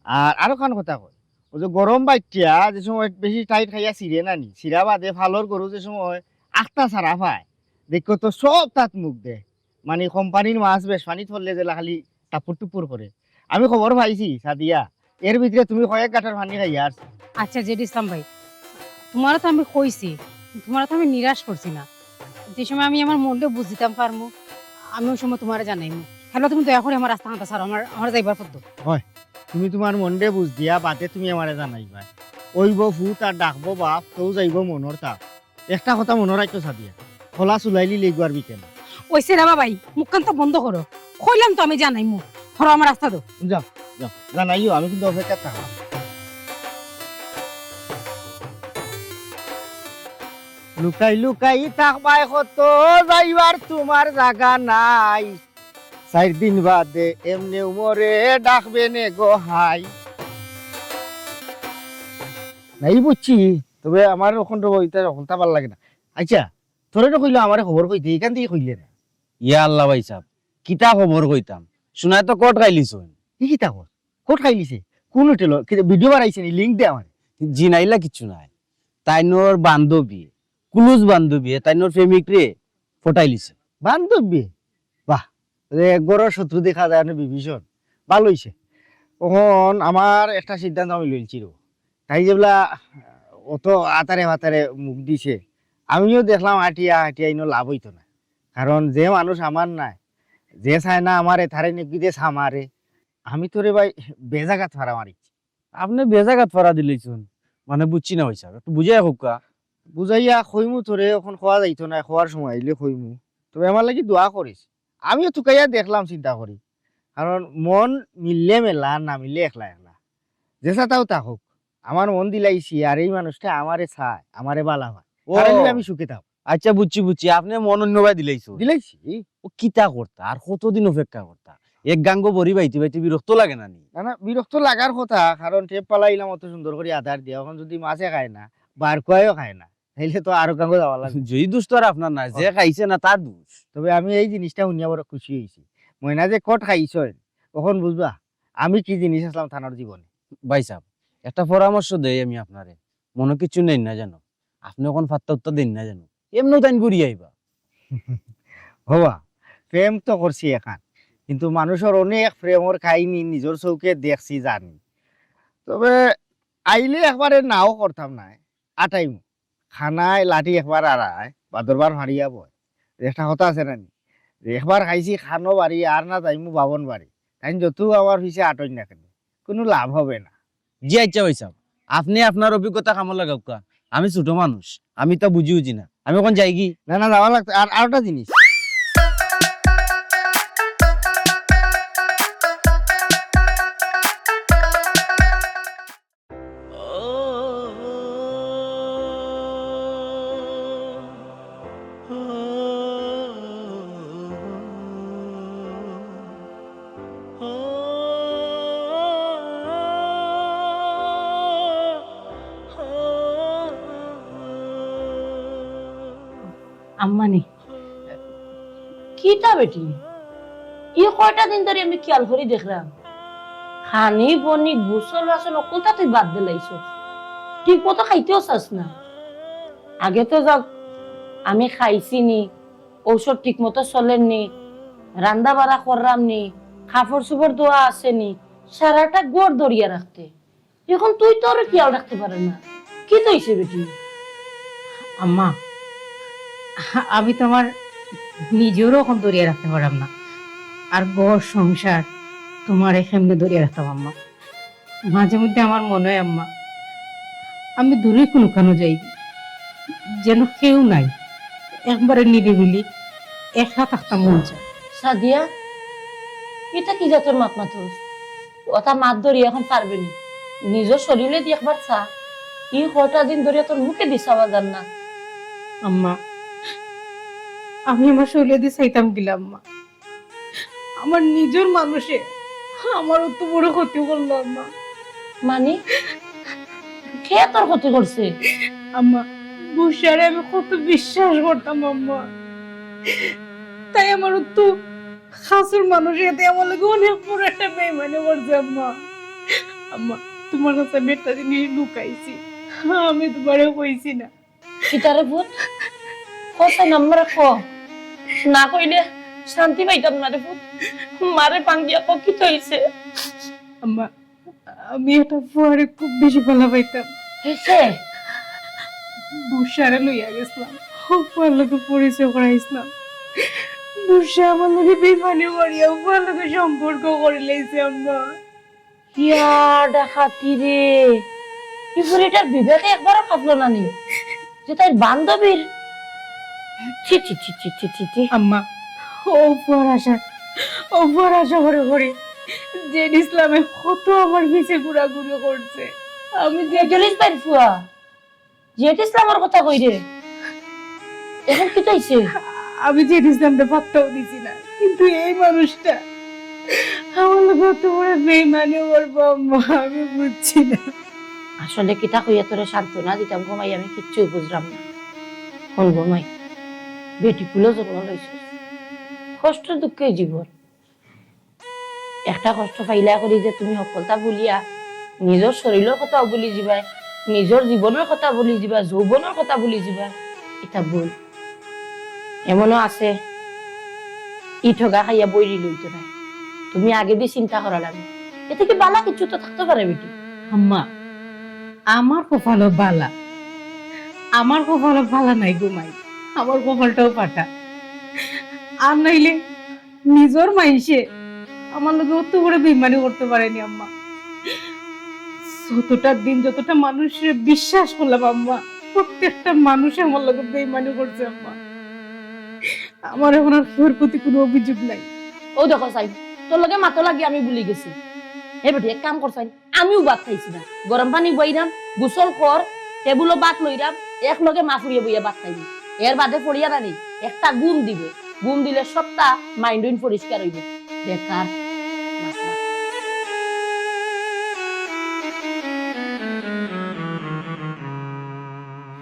আর আরো খান কথা কই, ওই যে গরম বাইটিয়া যে সময় বেশি টাইট খাইয়া ছিড়ে নানি, ছিড়া বাদে ফালর গরু যে সময় আখতা ছাড়া পায়, দেখো তো সব তাত মুখ দে। মানে কোম্পানির মাছ বেশ পানিত পড়লে যেলা খালি টাপুর টুপুর করে। আমি খবর পাইছি, সাদিয়া, এর ভিতরে তুমি কয়েক গাঁটর পানি খাইয়া আর। আচ্ছা, জেড ইসলাম ভাই, তুমারে তো আমি কইছি, তুমারে তো আমি নিরাশ করছি না। যে সময় আমি আমার মনরে বুঝ দিতাম পারমু, আমি ওই সময় তুমারে জানাইমু। হ্যালো, তুমি দয়া করি আমার রাস্তা খানতা ছাড়ো, আমার, আমার যাইবার পথ দেও। হয়, তুমি তুমার মনরে বুঝ দিয়া বাদে তুমি আমারে জানাইবায়। অইবো ফুত আর ডাকবো বাপ, তেউ যাইবো মনর তাপ। একটা কথা মনো রাখিও সাদিয়া, খোলা চুলাইলি লেগুয়ার বিকে না। ওই সেরা বাবাই, মুখখানতা বন্ধ করো। কইলাম তো আমি জানাইমু। ধরো আমার রাস্তা দেও। যাও, যাও, জানাইও, আমি কিন্তু অপেক্ষাত থাকমু। লুকাই লুকাই থাকবায় কত, যাইবার তুমার জাগা নাই। চাইর দিন বাদে এমনেউ মোরে ডাকবে নে গো হাই। নাই বুঝছি, তবে আমার অখন তো ইতা অখন তা ভালা লাগে না। আইচ্ছা, তোরে তো কইলাম আমারে খবর কইতে, ইখান থাকি কইলে না। ইয়া আল্লাহ ভাই সাব, কিতা খবর কইতাম? হুনায় তো কট খাইলিছইন। ই কিতা কর? কট খাইলিছে? কুন হোটেলো? কিতা ভিডিও বানাইছে নি? লিংক দে আমারে। জি না, ইলা কিচ্ছু নাই। তাইনর বান্ধবী, ক্লোজ বান্ধবী, তাইনর প্রেমিকরে পটাইলিছে। বান্ধবী? বাহ, এ, ঘরর শত্রু দেখা যায় না বিভীষণ। ভালা অইছে। অখন আমার একটা সিদ্ধান্ত আমি লইলছি রে। তাই যেবলা অত আতারে মাতারে মুখ দিছে, আমিও দেখলাম আটিয়া আটিয়া ইনো লাভ অইতো না। কারণ যে মানুষ আমার নায়, যে চায় না আমারে, তারে নিকিতে আমারে। আমি তো রে ভাই বেজাগাত ফারা মারিছি। আপনে বেজাগাত ফারা দিলাইছইন, মানে বুঝছি না ভাই সাব, একটু বুঝাইয়া কউক্কা। বুঝাইয়া কইমু তোরে, অখন কওয়া যাইতো না, কওয়ার সময় আইলে কইমু। তবে আমার লাগি দোয়া করিস। আমিও তুকাইয়া দেখলাম চিন্তা করি, কারণ মন মিললে মেলা, না মিললে একলা একলা। যেসাতাউ থাকউক, আমার মন দিলাইছি, আর এই মানুষটা আমারে চায়, আমারে ভালা পায়। ও। তার লাগি আমি সুখে থাকমু। আইচ্ছা, বুঝছি, বুঝছি, আপনে মন অন্যবায় দিলাইছইন। দিলাইছি। ও কিতা করতা, আর কতদিন অপেক্ষা করতা? এক গাঙ্গো বড়ি বাইতে বাইতে বিরক্ত লাগে না নি? না, না, বিরক্ত লাগার কথা, কারণ টেপ ফালাইলাম অত সুন্দর করি আদার দিয়া, অখন যুদি মাছে খায় না, বারকুয়ায়ও খায় না, তাইলে তো আরো গাঙ্গো যাওয়া লাগবো। যেই দোষ তো আর আপনার নায়, যে খাইছে না তার দোষ। তবে আমি এই জিনিসটা হুনিয়া বড় খুশি অইছি। ময়না যে কট খাইছইন, অখন বুঝবা আমি কি জিনিস আছলাম তানর জীবনে। ভাই সাব, একটা পরামর্শ দেই আমি আপনারে, মনো কিচ্ছু নেইন না যেন, আপনে অখন ফাত্তা উত্তা দেইন না যেন, এমনেউ তাইন ঘুরি আইবা। হবা, প্রেম তো করছি এখান, কিন্তু মানুষর অনেক প্রেমর কাহিনী নিজর চউখে দেখছি, জানি। তবে আইলে একবারে নাও করতাম নায়, আটাইমু। খানায় লাঠি একবার আড়ায়, বাদরবার ফাড়িয়া বয়। একটা কথা আছে না নি? যে একবার খাইছি খানো বাড়ি, আর না যাইমু বাবন বাড়ি। তাইন যত আমার পিছে আটইন না কেনে, কুনু লাভ হবে না। জি আইচ্ছা ভাই সাব, আপনে আপনার অভিজ্ঞতা কামো লাগাউক্কা। আমি ছোট মানুষ, আমি তো বুঝি উজি না। আমি অখন যাইগি। না, না, যাওয়া লাগতো। আর আরোটা জিনিস। আম্মানি, কিতা বেটি? ই কয়টা দিন ধরি আমি খিয়াল করি দেখরাম, খানি বনি, গোসল-বাসল অকলতা তুই বাদ দিলাইছস। ঠিক মতো খাইতেও চাস না। আগে তো যাউক, আমি খাইছি নি, ঔষধ ঠিক মতো চলের নি, রান্দা-বাড়া কররাম নি, কাপড়-চোপড় ধোয়া আছে নি, সারাটা ঘর ধরিয়া রাখতে। অখন তুই তো আর খিয়াল রাখতে পারস না। কিতা অইছে বেটি? আম্মা, আমি তো আমার নিজেরও অখন ধরিয়া রাখতে পাররাম না। আর ঘর সংসার তুমারে কেমনে ধরিয়া রাখতাম আম্মা? মাঝে মধ্যে আমার মনো অয় আম্মা, আমি দূরে কুনুখানো যাই, যেন কেউ নাই, একবারে নিরিবিলি একলা থাকতাম মন চায়। সাদিয়া, ইটা কি জাতর মাত মাতস? অতা মাত ধরি অখন পারবে নি। নিজর শরীরেদি একবার চা। ই কয়টা দিন ধরিয়া তোর মুখেদি চাওয়া যার না। আম্মা, আমি আমার শরীরেদি চাইতাম কিলা আম্মা? আমার নিজর মানুষে আমার অত বড় ক্ষতি করলো আম্মা। মানে? কে তোর ক্ষতি করছে? আম্মা, বুসারে আমি কত বিশ্বাস করতাম আম্মা। তাই আমার অত কাছের মানুষ, এতে আমার লগে অনেক বড় একটা বেইমানি করছে আম্মা। আম্মা, তুমার কাছে আমি একটা জিনিস লুকাইছি, আমি তুমারে কইছি না। কিতা রে পুত? ক চাইন আম্মারে ক। না কইলে শান্তি পাইতাম না রে পুত। মারে পাং দিয়া ক কিতা অইছে? আম্মা, আমি একটা ফুয়ারে খুব বেশি ভালা পাইতাম। বুসারে লইয়া গেছিলাম, ফুয়ার লগে পরিচয় করাইছিলাম। বুসা আমার লগে বেইমানি করিয়া ফুয়ার লগে সম্পর্ক করিলাইছে আম্মা। ইয়া ডাকাতি রে, ই বুড়িটার বিবেকে একবারও খাপলো না নি যে তাইর বান্ধবীর। ছি, ছি, ছি। আম্মা, অউ ফুয়ার আশা, অউ ফুয়ার আশা করি করি জেড ইসলামে কত আমার পিছে ঘুরাঘুরি করছে। আমি জেড ইসলামর কথা কই রে। অখন কিতা অইছে? আমি জেড ইসলামরে পাত্তাও দিছি না, কিন্তু এই মানুষটা আমার লগে অত বড় বেইমানি করবো আম্মা, আমি বুঝছি না। আসলে কিতা কইয়া তোরে সান্ত্বনা দিতাম গো মাই, আমি কিচ্ছু বুঝলাম না। হুন গো মাই, বেটি পুলা জন্ম লইছস, কষ্ট দুঃখে জীবন। একটা কষ্ট পাইলা করি যে তুমি হকলতা ভুলিয়া নিজর শরীরর কথাও ভুলি যিবায়, নিজর জীবনর কথা ভুলি যিবায়, যৌবনর কথা ভুলি যিবায়, ইতা ভুল। এমনও আছে, ই ঠগা খাইয়া বইরি লইতো না। তুমি আগেদি চিন্তা করা লাগে, এতে কি বালা কিছু তো থাকতে পারে বেটি? আম্মা, আমার কপালও বালা, আমার কপালও বালা নাই গো মাই, আমার কপালটাও ফাটা। আর নাইলে নিজর মাইনষে আমার লগে অত বড় বেইমানি করতে পারেনি আম্মা। যতটা দিন যতটা মানুষরে বিশ্বাস করলাম আম্মা, প্রত্যেকটা মানুষে আমার লগে বেইমানি করছে আম্মা। আমার এখন আর কেউর প্রতি কোনো অভিযোগ নাই। ও দেখো সাইন, তোর লগে মাতো লাগি আমি ভুলি গেছি। হে বেটি, এক কাম কর সাইন, আমিও ভাত খাইছি না। গরম পানি বইরাম, গোসল কর, টেবুলো ভাত লইরাম, এক লগে মা ফুড়িয়ে বইয়া ভাত খাইবি। এর বাদে পড়িয়া না নি, একটা ঘুম দিবে। ঘুম দিলে সবটা মাইন্ড উইন পরিষ্কার অইবো। বেকার।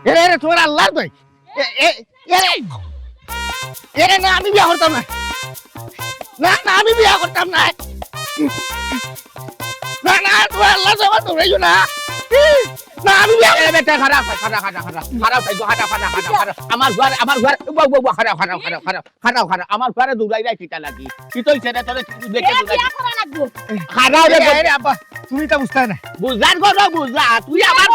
এরে, এরে, তোমার আল্লাহর দোহাই। এ, এ, এরে, এরে না, আমি বিয়া করতাম না। না, না, আমি বিয়া করতাম না। না, না, তোমার আল্লাহর দোহাই, দৌড়াইও না। না, আমি বিয়া এ বেটা, খারাপ, খারাপ, খারাপ, খারাপ, খারাপ, খারাপ, খারাপ, খারাপ। আমার ঘর, আমার ঘর, বাউ, বাউ, বাউ, খারাপ, খারাপ, খারাপ, খারাপ, খারাপ, খারাপ। আমার ঘরে দৌড়াইরায় কিতা লাগি? কি তো ছেড়ে তোরে কি বেঁচে এ, দৌড়াই? বিয়া করা লাগবো। খারাপ রে, এরে, এরে, আব্বা, তুমি তো বুঝতায় না। বুঝার কথা বুঝা, তুই আমার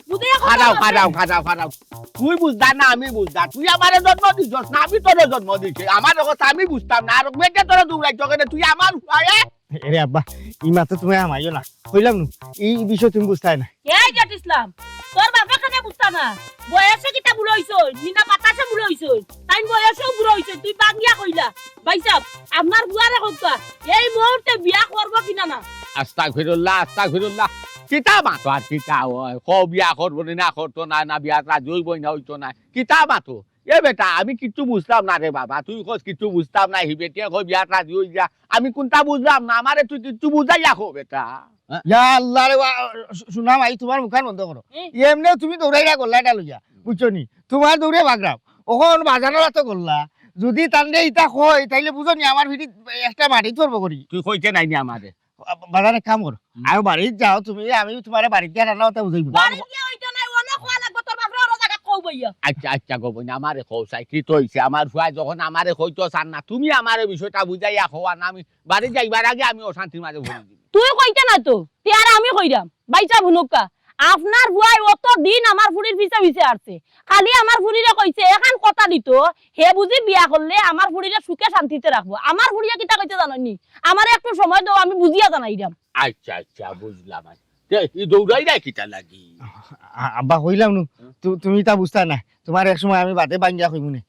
বুঝে এখন খারাপ, বলছে। খারাপ, খারাপ, খারাপ। তুই বুঝদা না, আমি বুঝদা। তুই আমারে জন্ম দিছস না, আমি তোরে জন্ম দিছি। আমার কথা আমি বুঝতাম না। আর বেঁচে তোরে দৌড়াইতো কেনে? তুই আমার ফুয়ায়? এরে আব্বা, ই মাতো তুমি হামাইও না। কইলাম নু, ই বিষয় তুমি বুঝতায় না। এই জেট ইসলাম, তোর বাপে কেনে বুঝতা না? বয়সে কিতা বুড়া অইছইন? নি না বাতাসে বুড়া অইছইন? তাইন বয়সেও বুড়া অইছইন, তুই বাগিয়া কইলা। ভাইসাব, আপনার ফুয়ারে কউক্কা, এই মুহূর্তে বিয়া করবো কিনা না? আস্তাগফিরুল্লাহ, আস্তাগফিরুল্লাহ। কিতা মাতো আর কিতা অয়? কও বিয়া করবো নি না করতো না, না বিয়াত রাজি অইবো না অইতো না। কিতা মাতো? এ বেটা, আমি কিচ্ছু বুঝতাম না রে বাবা, তুই কস কিচ্ছু বুঝতাম না, হি বেটিয়ে কয় বিয়াত রাজি অই যা, আমি কুনটা বুঝলাম না, আমারে তুই কিচ্ছু বুঝাইয়া ক বেটা। ইয়া আল্লাহ রে, ওয়া, শু-, শুনা মাই, তোমার মুখান বন্ধ করো। এমনেও তুমি দৌড়াইরা গল্লা এটা লইয়া, বুঝছো নি? তোমার দৌড়ে বাগরাম, অখন বাজারর আতো গল্লা, যদি তানরে ইতা কই, তাইলে বুঝো নি আমার ফিরিত একটা মাটি থরব করি। তুই কইতে নাই নি আমারে? বাজারে কাম করো। হুম। আও বাড়িত যাও তুমি, আমি তোমারে বাড়িত গিয়া রান্না কথা বুঝাইবো। বাড়িত গিয়া অইতো নায়, অনো কওয়া লাগবো, তোর বাপরে অনো জাগাত কও বইয়া। আচ্ছা, আচ্ছা গো বইন, আমারে কও চাই, কিতা অইছে? আমার ফুয়ায় যখন আমারে কইতো চার না, তুমি আমারে বিষয়টা বুঝাইয়া কওয়া না, আমি বাড়িত যাইবার আগে আমি অশান্তির মাঝে পড়ি দিমু। তুই কইতে না তো, তে আর আমি কইরাম। ভাইসাব হুনউক্কা, আপনার ফুয়ায় অত দিন আমার ফুড়ির পিছে পিছে আরছে, খালি আমার ফুড়িরে কইছে, এখান কথা দিতো, হে বুঝি বিয়া করলে আমার ফুড়িরে সুখে শান্তিতে রাখবো। আমার ফুড়িয়ে কিতা কইছে জানো নি? আমারে একটু সময় দেও, আমি বুঝিয়া জানাইরাম। আচ্ছা, আচ্ছা, বুঝলাম। আচ্ছা, তে, ই দৌড়াইরায় কিতা লাগি? আ-, আব্বা, কইলাম নু, হুম। তু-, তুমি ইতা বুঝতায় না। তোমার এক সময় আমি বাদে ভাঙ্গিয়া কইমুনে।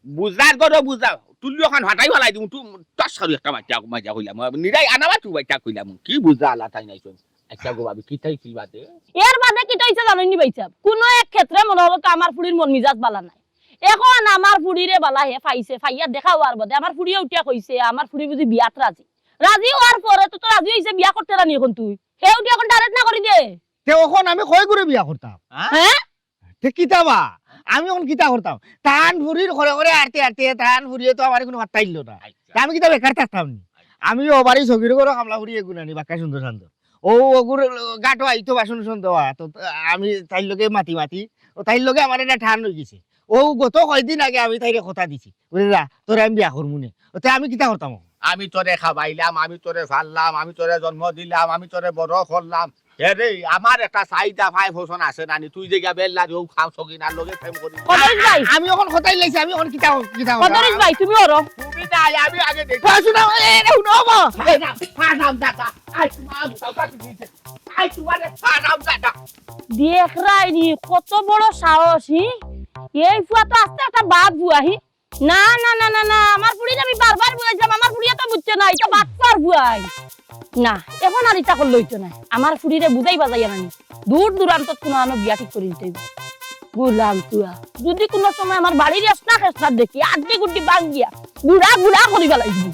বুঝার করো বুঝা, তুলি অখান ফাটাই ফালাই দিমু, তু-, টস করি একটা বাচ্চা, বাচ্চা কইলাম। নিরাই আনা বাচ্চু বাচ্চা কইলাম। কি বুঝা আলা তাই নাই শুন। আচ্ছা গো ভাবি, কিতা অইছিল বাদে? এর বাদে কিতা অইছে জানো নি ভাইসাব? কুনু এক ক্ষেত্রে মনো অইলো তো আমার ফুড়ির মন মিজাজ বালা নাই। এখন আমার ফুড়িরে বালা হে পাইছে, পাইয়া দেখা অওয়ার বাদে আমার ফুড়িয়ে উঠিয়া কইছে, আমার ফুড়ি বুঝি বিয়াত রাজি। রাজি অওয়ার পরে তো, তো রাজি অইছে, বিয়া করতে রানি এখন তুই। হে উঠিয়া এখন direct না করি দে। তে অখন আমি কয় ঘুরে বিয়া করতাম? হ্যাঁ? তে কিতা বা? আমি অখন কিতা করতাম? তান ফুড়ির ঘরে ঘরে আরতে আরতে তান ফুড়িয়ে তো আমারে কুনু পাত্তা দিলো না। আচ্ছা। তে আমি কিতা বেকার থাকতাম নি? আচ্ছা। আমি অউ বাড়ি সগির ঘরো কামলা ফুড়ি এগু নানি, বাক্কা সুন্দর শান্ত। অউ অগুর গাটো আইতো বাসন উসন ধওয়া, তো আমি তাইর লগে মাতি মাতি, অউ তাইর লগে আমার একটা টান অইগেছে। অউ গত কয়দিন আগে আমি তাইরে কথা দিছি, বুঝলা, তোরে আমি বিয়া করমুনে। অতে আমি কিতা করতাম অখন? আমি তোরে খাবাইলাম, আমি তোরে পাললাম, আমি তোরে জন্ম দিলাম, আমি তোরে বড় করলাম। এরে, আমার একটা চাইদা পায় পছন্দ আছে নানি, তুই যে গিয়া বেল্লা যে অউ খাও সগিনার লগে প্রেম করি। কদরিছ ভাই। আমি অখন কথাই লাইছি, আমি অখন কিতা, কিতা করতাম? কদরিছ ভাই, তুমি অরো। তুমি নাই, আমি আগে দেখি। পড়াশোনা, এ, এ, হুনো, বাবা। হারাম, হারাম দাদা। আই তোমার দাদা কি দিছে? আই তোমার হারাম দাদা। দেখরায়নি, কত বড় সাহস, হি? এই ফুয়া তো আস্তা একটা বাদ ফুয়া, হি? না, না, না, না, না, আমার ফুড়িরে আমি বারবার বুঝাইছিলাম, আমার ফুড়িয়ে তো বুঝছে না, ইটা বাটপার ফুয়াই। না, এখন আর ইটা করলে অইতো নায়। আমার ফুড়িরে বুঝাই বাজাইয়া নানি, দূর দূরান্তত কুনু আনো বিয়া ঠিক করি দিতে অইবো। গোলাম তুয়া, যদি কোনো সময় আমার বাড়ির এসনা খেসনা দেখি, আড্ডি গুড্ডি ভাঙ্গিয়া গুড়া গুড়া করি ফালাই দিমু।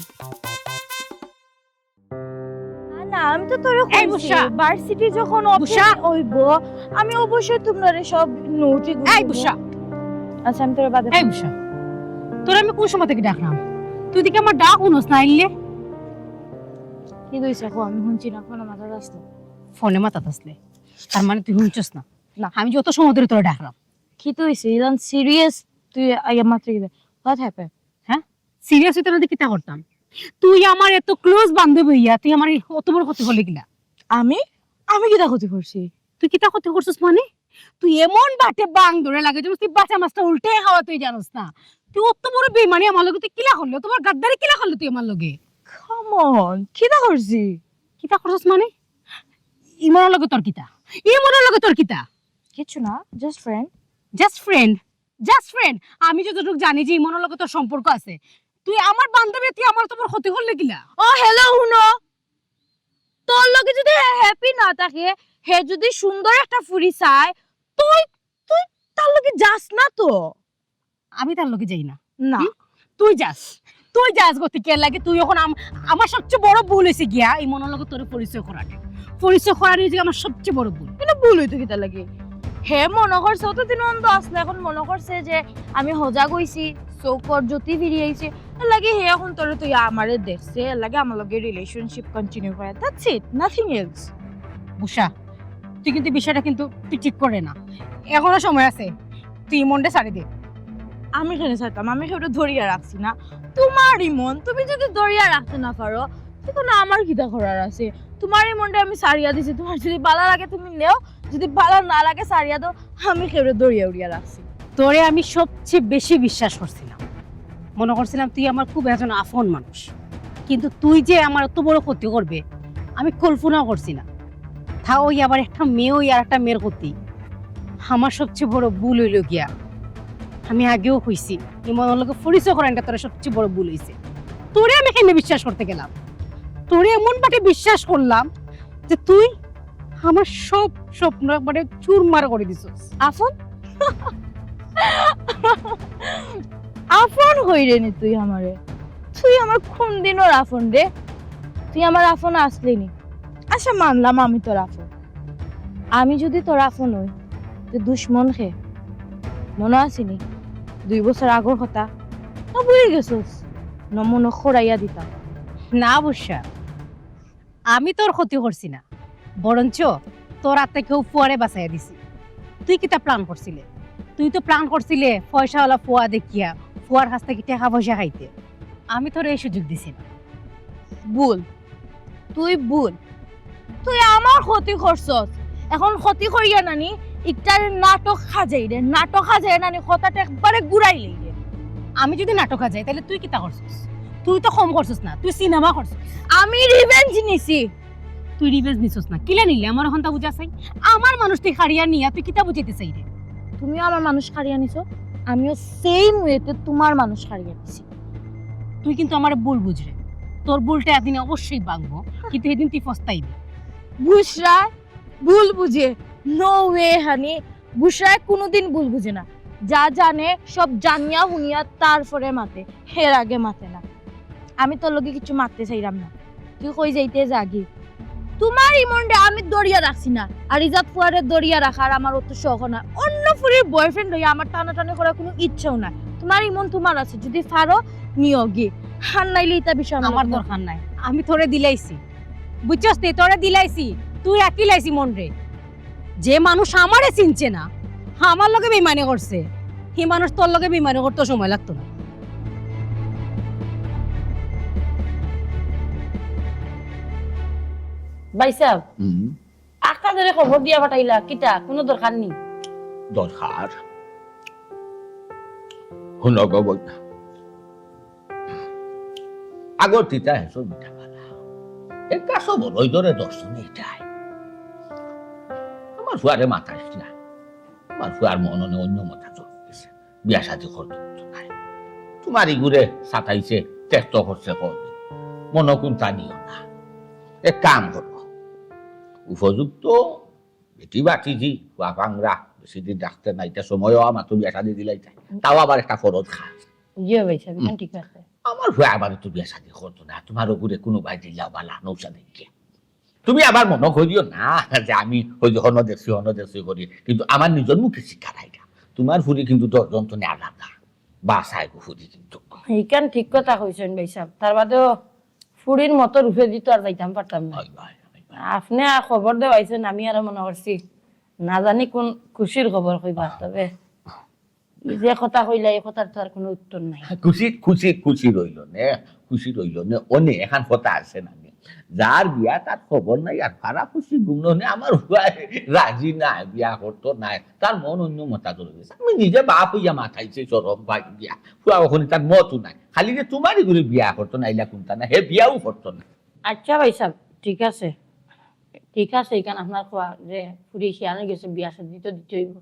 না, না, আমি তো তোরে এই কইছি, বুশা। ভার্সিটি যখন ওপেন বুশা। অইবো, আমি অবশ্যই তোমরারে সব নোটই এই বুশা। আচ্ছা, আমি তোরে বাদে এই বুশা, তোরে আমি কোন সময় থাকি ডাকরাম? তুই দেখি আমার ডাক হুনস না, আইলে? কি কইছে? কো, আমি হুনছি না, ফোনে মাথাত আছলে। ফোনে মাথাত আছলে? তার মানে তুই হুনছস না? না। আমি যত সময় ধরি তোরে ডাকরাম। কি তো হইছে? ইলান সিরিয়াস, তুই আইয়া মাত্র কি? What happened? হ্যাঁ? সিরিয়াস হইতে না কিতা করতাম? তুই আমার এত ক্লোজ বান্ধবী হইয়া তুই আমার অত বড় ক্ষতি করলি কিলা? আমি? আমি কিতা ক্ষতি করছি? তুই কিতা ক্ষতি করছস মানে? তুই এমন বাটে বাং ধরে লাগে, যেমন তুই বাটা মাছটা উল্টে খাওয়া তুই জানোস না। তুই অত বড় বেমানি আমার লগে তুই কিলা করলি? অত বড় গাদ্দারি কিলা করলি তুই আমার লগে? Come on, কিতা করছি? কিতা করছস মানে? ইমনর লগে তোর কিতা? ইমনর লগে তোর কিতা? কিছু না, just friend. Just friend? Just friend? আমি যতটুকু জানি যে ইমনর লগে তোর সম্পর্ক আছে। তুই আমার বান্ধবী, তুই আমার অত বড় ক্ষতি করলি কিলা? ও, হ্যালো, হুনো, তোর লগে যদি হে হ্যাপি না থাকে, হে যদি সুন্দর একটা ফুরি চায়, তুই, তুই তার লগে যাস না তো। আমি তার লগে যাই না। না। হুম? তুই যাস, তুই যাস গতিকে লাগে তুই এখন আম-, আমার সবচেয়ে বড় ভুল হইছে গিয়া ইমনর লগে তোরে পরিচয় করানি। পরিচয় করানি হইছে আমার সবচেয়ে বড় ভুল। কিন্তু ভুল হইতো কিতা লাগে? হে মনে করছে, অতদিন অন্ধ আসলে, এখন মনে করছে যে আমি হজাগ হইছি, চোখর জ্যোতি ফিরি আইছে। এর লাগে হে এখন তোরে তুই আমারে দেখছে, এর লাগে আমার লগে রিলেশনশিপ কন্টিনিউ করে। That's it, nothing else. বুশা, তুই কিন্তু বিষয়টা কিন্তু তুই ঠিক করে না, এখনো সময় আছে, তুই ইমনরে ছাড়ি দে। আমি কেনে ছাড়তাম? আমি কেউরে ধরিয়া রাখছি না। তোমার ইমন তুমি যদি ধরিয়া রাখতে না পারো, তখন আমার কিতা করার আছে? তোমার ইমনরে আমি ছাড়িয়া দিছি, তোমার যদি ভালা লাগে তুমি নেও, যদি ভালা না লাগে ছাড়িয়া দাও, আমি কেউরে ধরিয়া উড়িয়া রাখছি। তোরে আমি সবচেয়ে বেশি বিশ্বাস করছিলাম, মনে করছিলাম তুই আমার খুব একজন আপন মানুষ, কিন্তু তুই যে আমার অত বড় ক্ষতি করবে আমি কল্পনাও করছি না। তা ওই আবার একটা মেয়ে, ওই আর একটা মেয়ের ক্ষতি। আমার সবচেয়ে বড় ভুল হইল গিয়া, আমি আগেও কইছি, ইমনর লগে পরিচয় করানিটা তোর সবচেয়ে বড় ভুল হইছে। তোরে আমি কেনে বিশ্বাস করতে গেলাম, তোরে এমন বাটে বিশ্বাস করলাম যে তুই আমার সব স্বপ্ন একবারে চুরমার করে দিছস। আপন? আপন হইরে নি তুই আমারে? তুই আমার কোন দিনর আপন রে? তুই আমার আপন আসলি নি। আচ্ছা, মানলাম আমি তোর আপন। আমি যদি তোর আপন হই, তো দুশমন খে? মনে আছে নি দুই বছর আগর কথা? না ভুলে গেছস? না মনে খরাইয়া দিতাম। না বুশা, আমি তোর ক্ষতি করছি না, বরঞ্চ তোর আত্মা কেউ ফুয়ারে বাঁচাইয়া দিছি। তুই কিতা প্ল্যান করছিলে? তুই তো প্ল্যান করছিলে পয়সাওয়ালা ফুয়া দেখিয়া ফুয়ার কাছ থেকে টাকা পয়সা খাইতে। আমি তোর এই সুযোগ দিছি না। ভুল, তুই ভুল, তুই আমার ক্ষতি করছস। এখন ক্ষতি করিয়া নানি ইকটারে নাটক সাজাই রে, নাটক সাজাই নানি কথাটা একবারে ঘুরাই লই রে। আমি যদি নাটক সাজাই, তাহলে তুই কিতা করছস? তুই তো কম করছস না, তুই সিনেমা করছস। আমি রিভেঞ্জ নিছি। তুই রিভেঞ্জ নিছস না, কিলা নিলে আমার ওখানটা বুঝা চাই। আমার মানুষ তুই হারিয়া নিয়া তুই কিতা বুঝাইতে চাই রে? তুমিও আমার মানুষ হারিয়া নিছো, আমিও সেম ওয়েতে তোমার মানুষ হারিয়া নিছি। তুই কিন্তু আমার ভুল বুঝরে, তোর ভুলটা একদিন অবশ্যই ভাঙবো, কিন্তু সেদিন তুই পস্তাইবি। বুশরায় ভুল বুঝে? নো ওয়ে হানি, বুশরায় কোনোদিন ভুল বুঝে না। যা জানে সব জানিয়া হুনিয়া তারপরে মাতে, এর আগে মাতে না। আমি তোর লগে কিছু মাততে চাইরাম না, তুই কই যাইতে যাগি। তোমার ইমনরে আমি দরিয়া রাখছি না, আর ইজাত ফুয়ারে দরিয়া রাখার আমার অত শখ না। অন্য ফুরির বয়ফ্রেন্ড হইয়া আমার টানাটানি করার কোনো ইচ্ছাও নাই। তোমার ইমন তোমার আছে, যদি পারো নিও গি, হার নাইলে ইতা বিষয় আমার আমার লগে দরকার নাই। আমি তোরে দিলাইছি, বুঝছস নি? তোরে দিলাইছি, তুই রাখিলাইছি মনরে। যে মানুষ আমারে চিনছে না, আমার লগে বেইমানি করছে, সেই মানুষ তোর লগে বেইমানি করতে সময় লাগতো না। ভাই সাহেব, হুম। আক্কা ধরে খবর দিয়া পাঠাইলা, কিতা? কোনো দরকার নি? দরকার? হুনো গো বইন, আগর তিতা হেসর মিঠা পালা। এ কাছো বড়ই ধরে দর্শনে এটাই। আমার ফুয়ারে মাতাইস না। আমার ফুয়ার মননে অন্য মতা চলে গেছে। বিয়া শাদি করতে তো নাই। তোমার ইগুরে সাতাইছে, টেস্ট করছে কর। মনো কুন্তা নিও না। এক কাম করো। উপযুক্ত বেটি বাটি দি, ফুয়া পাংরা, সিদি ডাকতে না, ইটা সময়ও আমার তো বিয়া শাদি দিলাইতা, তাও আবার একটা ফরজ কাজ। জি ভাইসাব, ইখান ঠিক আছে। আমার ফুয়া আবার তো বিয়া শাদি করতো না, তুমার ওগুরে কুনু ভাই দিলাও বালা, নৌশা দেখিয়া। তুমি আবার মনো করিও না যে আমি ওই যে হন দেখছি, হন দেখছি করি, কিন্তু আমার নিজর মুখে শিক্ষা নাই না। তুমার ফুরি কিন্তু দশজন তো আলাদা, বাসায় গো ফুরি কিন্তু। ইখান ঠিক কথা কইছইন ভাইসাব, তার বাদেও ফুরির মতো রূপে দিত আর যাইতাম পারতাম না। আপনে আর খবর দেওয়াইছইন, আমি আরো মনো করছি না জানি কোন খুশির খবর কইবা, তবে ই যে কথা কইলা, ই কথার তো আর কুনু উত্তর নাই। খুশি, খুশি, খুশি রইল নে, খুশি রইল নে। অনে এখান কথা আছে না নি? যার বিয়া তার খবর নাই, আর ফারা খুশি গুমন নে। আমার ফুয়া রাজি নাই, বিয়া করতো নাই, তার মন অন্য মতা ধরে গেছে। আমি নিজে বাপ হইয়া মাথাইছে শরম ভাই বিয়া, ফুয়া ওখানে তার মতও নাই। খালি যে তুমারই ঘরে বিয়া করতো না, ইলা কুনতা না, হে বিয়াও করতো না। আচ্ছা ভাইসাব, ঠিক আছে, ঠিক আছে, ইখান আপনার কওয়া যে ফুরি শিয়ান অই গেছে, বিয়া শাদি তো দিতে অইব।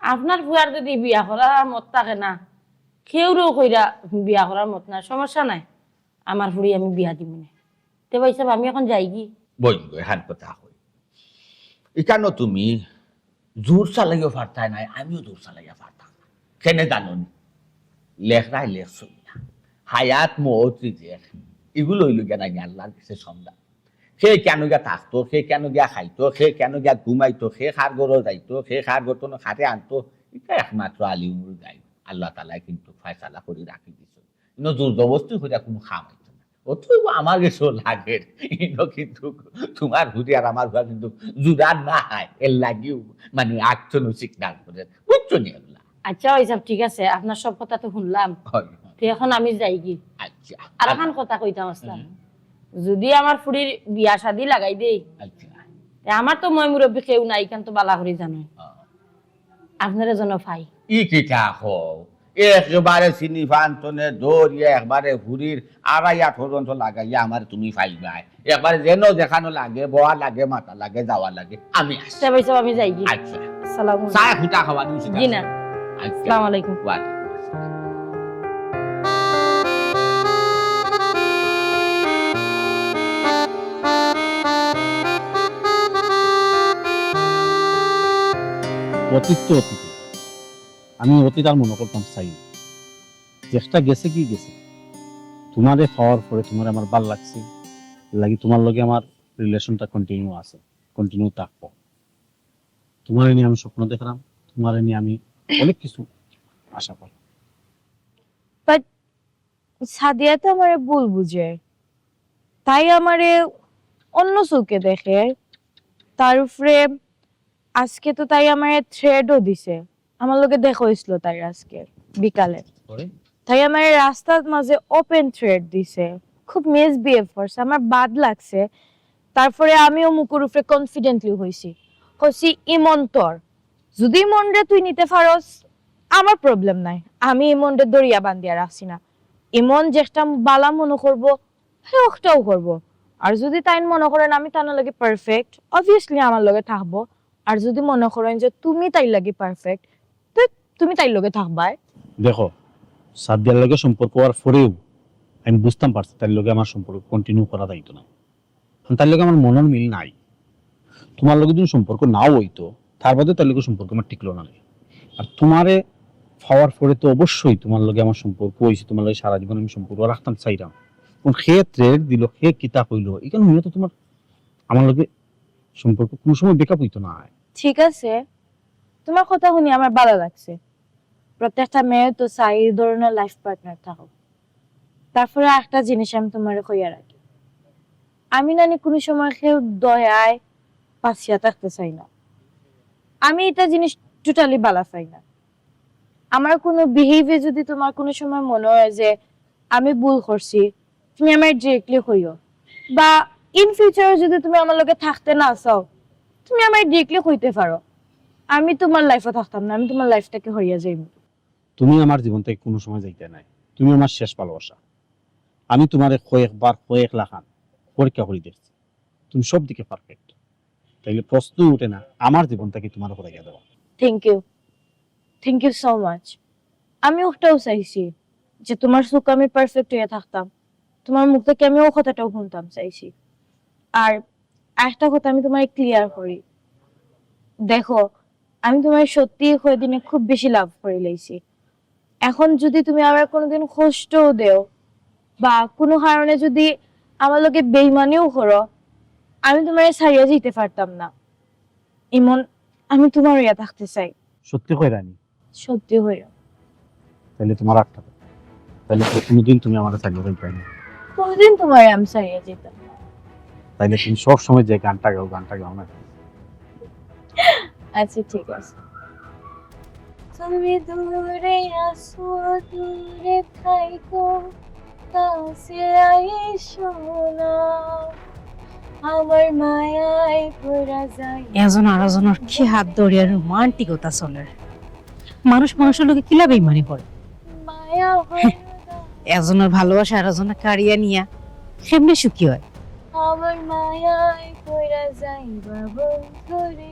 আপনার ফুয়ার যদি বিয়া করার মত থাকে না, কেউরেও কইরা বিয়া করার মত না, সমস্যা নাই, আমার ফুরি আমি বিয়া দিমু নে। তে ভাইসাব, আমি এখন যাইগি? বই গো, এখান কথা কই। ইখানো তুমি জোর চালাইও পারতায় নায়, আমিও জোর চালাইয়া পারতাম না। কেনে জানো নি? লেখরায় লেখছইন না। হায়াত, মউত, রিজেক, ইগুলো অইল গিয়া নাকি আল্লার গেছে সন্ধান। কে কেনে গিয়া থাকতো, কে কেনে গিয়া খাইতো, কে কেনে গিয়া ঘুমাইতো, কে কার ঘরো যাইতো, কে কার ঘর তনে কারে আনতো, ইটা একমাত্র আলিমুল গাইব। আল্লাহ তাআলায় কিন্তু ফয়সালা করি রাখি দিছইন। ইনো জোর জবরদস্তি করিয়া কুনু কাম অইতো না। অতএব আমার গেছেও লাগের, ইনো কিন্তু তুমার ফুরি আর আমার ফুয়া কিন্তু জুড়া নায়, এর লাগিও মানে আটজন উচিত না করে, বুঝছো নি এগুলা? আচ্ছা ভাইসাব, ঠিক আছে, আপনার সব কথা তো শুনলাম। হয়, হয়। তে এখন আমি যাইগি। আচ্ছা। আর এখন কথা কইতাম আসলাম, হুম। যদি আমার ফুরির বিয়া শাদি লাগাই দেই, আচ্ছা। তে আমার তো ময় মুরব্বি কেউ নাই, ইখান তো বালা করি জানো। হ্যাঁ। আপনারে যেন পাই। ই কিতা কও? একবারে চিনি ফান্তনে দৌড়িয়া একবারে ফুরির আড়াই আট পর্যন্ত লাগাইয়া আমারে তুমি পাইবায়। একবারে যেন যেখানো লাগে, বওয়া লাগে, মাতা লাগে, যাওয়া লাগে, আমি আছি। তে ভাইসাব, আমি যাইগি। আচ্ছা। আসসালামু আলাইকুম। চা ফুটা খাওয়া নিছি। জি না। আচ্ছা। আসসালামু আলাইকুম। ওয়ালাইকুম আসসালাম। অতীত তো অতীত, আমি অতীত আর মনো করতাম চাই না। যেটা গেছে কি গেছে। তুমারে পাওয়ার পরে তুমারে আমার ভালা লাগছে, লাগি তুমার লগে আমার রিলেশনটা কন্টিনিউ আছে, কন্টিনিউ থাকবো। তুমারে নিয়া আমি স্বপ্ন দেখরাম, তুমারে নিয়া আমি অনেক কিছু আশা করি। বাট সাদিয়া তো আমারে ভুল বুঝের, তাই আমারে অন্য চউখে দেখের। তার উপরে আজকে তো তাই আমারে থ্রেটও দিছে, আমার লগে দেখা অইছিল তাইর আজকে বিকালে। তাই আমারে রাস্তার মাঝে ওপেন থ্রেট দিছে, খুব মিসবিহেভ করছে, আমার বাদ লাগছে। তারপরে আমিও মুখর উপরে কনফিডেন্টলি কইছি, কইছি, "ইমন তোর, যদি ইমনরে তুই নিতে পারস, আমার প্রবলেম নাই, আমি ইমনরে দড়িয়া বান্ধিয়া রাখছি না। ইমন যেটা বালা মনো করবো, হে অটাউ করবো। আর যদি তাইন মনো করেন আমি তান লাগি পারফেক্ট, অবভিয়াসলি আমার লগে থাকবো। আর যদি মনো করেন যে তুমি তাইর লাগি পারফেক্ট, তে তুমি তাইর লগে থাকবায়।" দেখো, সাদিয়ার লগে সম্পর্ক অওয়ার পরেউ আমি বুঝতাম পারছি তাইর লগে আমার সম্পর্ক কন্টিনিউ করা যাইতো না, কারণ তাইর লগে আমার মনর মিল নাই। তুমার লগে যদি সম্পর্ক নাও অইতো, তার বাদে তাইর লগে সম্পর্ক আমার টিকলো না। আর তুমারে পাওয়ার পরে তো অবশ্যই তুমার লগে আমার সম্পর্ক অইছে, তুমার লগে সারা জীবন আমি সম্পর্ক রাখতাম চাইরাম। এখন কে থ্রেট দিল, কে কিতা কইলো, ইখান হুনিয়া তো তুমার আমার লগে সম্পর্ক কুনু সময় ব্রেকআপ অইতো না। ঠিক আছে, তুমার কথা হুনি আমার ভালা লাগছে। প্রত্যেকটা মেয়ে তো চায় এই ধরনের লাইফ পার্টনার থাকউক। তারপরে একটা জিনিস আমি তুমারে কইয়া রাখি, আমি নানি কুনু সময় কেউর দয়ায় বাচিয়া থাকতে চাই না। আমি ইটা জিনিস টোটালি ভালা পাই না। আমার কুনু বিহেভিয়ার যদি তুমার কুনু সময় মনো অয় যে আমি ভুল করছি, তুমি আমারে ডিরেক্টলি কইও, বা ইন ফিউচারে যদি তুমি আমার লগে থাকতে না চাও, তুমি আমারে ডিরেক্টলি কইতে পারো। আমি তুমার লাইফো থাকতাম না, আমি তুমার লাইফ থাকি হরিয়া যাইমু। তুমি আমার জীবন থাকি কুনু সময় যাইতায় নায়, তুমি আমার শেষ ভালোবাসা। আমি তুমারে কয়েকবার কয়েক লাখান পরীক্ষা করি দেখছি, তুমি সব দিকে পারফেক্ট, তাইলে প্রশ্নই উঠে না আমার জীবন থাকি তুমারে হরাইয়া দেওয়া। Thank you, thank you so much। আমি অটাউ চাইছি যে তুমার চউখো আমি পারফেক্ট অইয়া থাকতাম, তুমার মুখ থাকি আমি অউ কথাটাউ হুনতাম চাইছি। আর আরেকটা কথা আমি তুমারে ক্লিয়ার করি, দেখো, আমি তোমার সত্যি কয়দিনে খুব বেশি লাভ করি লাইছি। এখন যদি তুমি আমার কোনোদিন কষ্টও দেও বা কোনো কারণে যদি আমার লগে বেইমানিও করো, আমি তোমারে ছাড়িয়া যাইতে পারতাম না। ইমন, আমি তোমার হইয়া থাকতে চাই। সত্যি কই রানী? সত্যি হইয়া। তাইলে তোমার আটটা তাইলে তো কোনোদিন তুমি আমার ছাড়িয়া যাইতে পারবে না। কোনোদিন তোমারে আমি ছাড়িয়া যাইতাম না। তাইলে তুমি সব সময় যে গানটা গাও, গানটা গাও না। আচ্ছা, ঠিক আছে। তুমি দূরে আসো, দূরে থাইকো, কাছে আইসো না। আমার মায়ায় পড়া যায়। এজন আরজনর কি হাত ধরিয়া রোমান্টিকতা চলের। মানুষ মানুষর লগে কিলা বেইমানি করে? মায়া হয় না। এজনর ভালোবাসা আরজনে কাড়িয়া নিয়া কেমনে সুখী হয়? আমার মায়ায় পড়া যাইবা বন্ধুরে।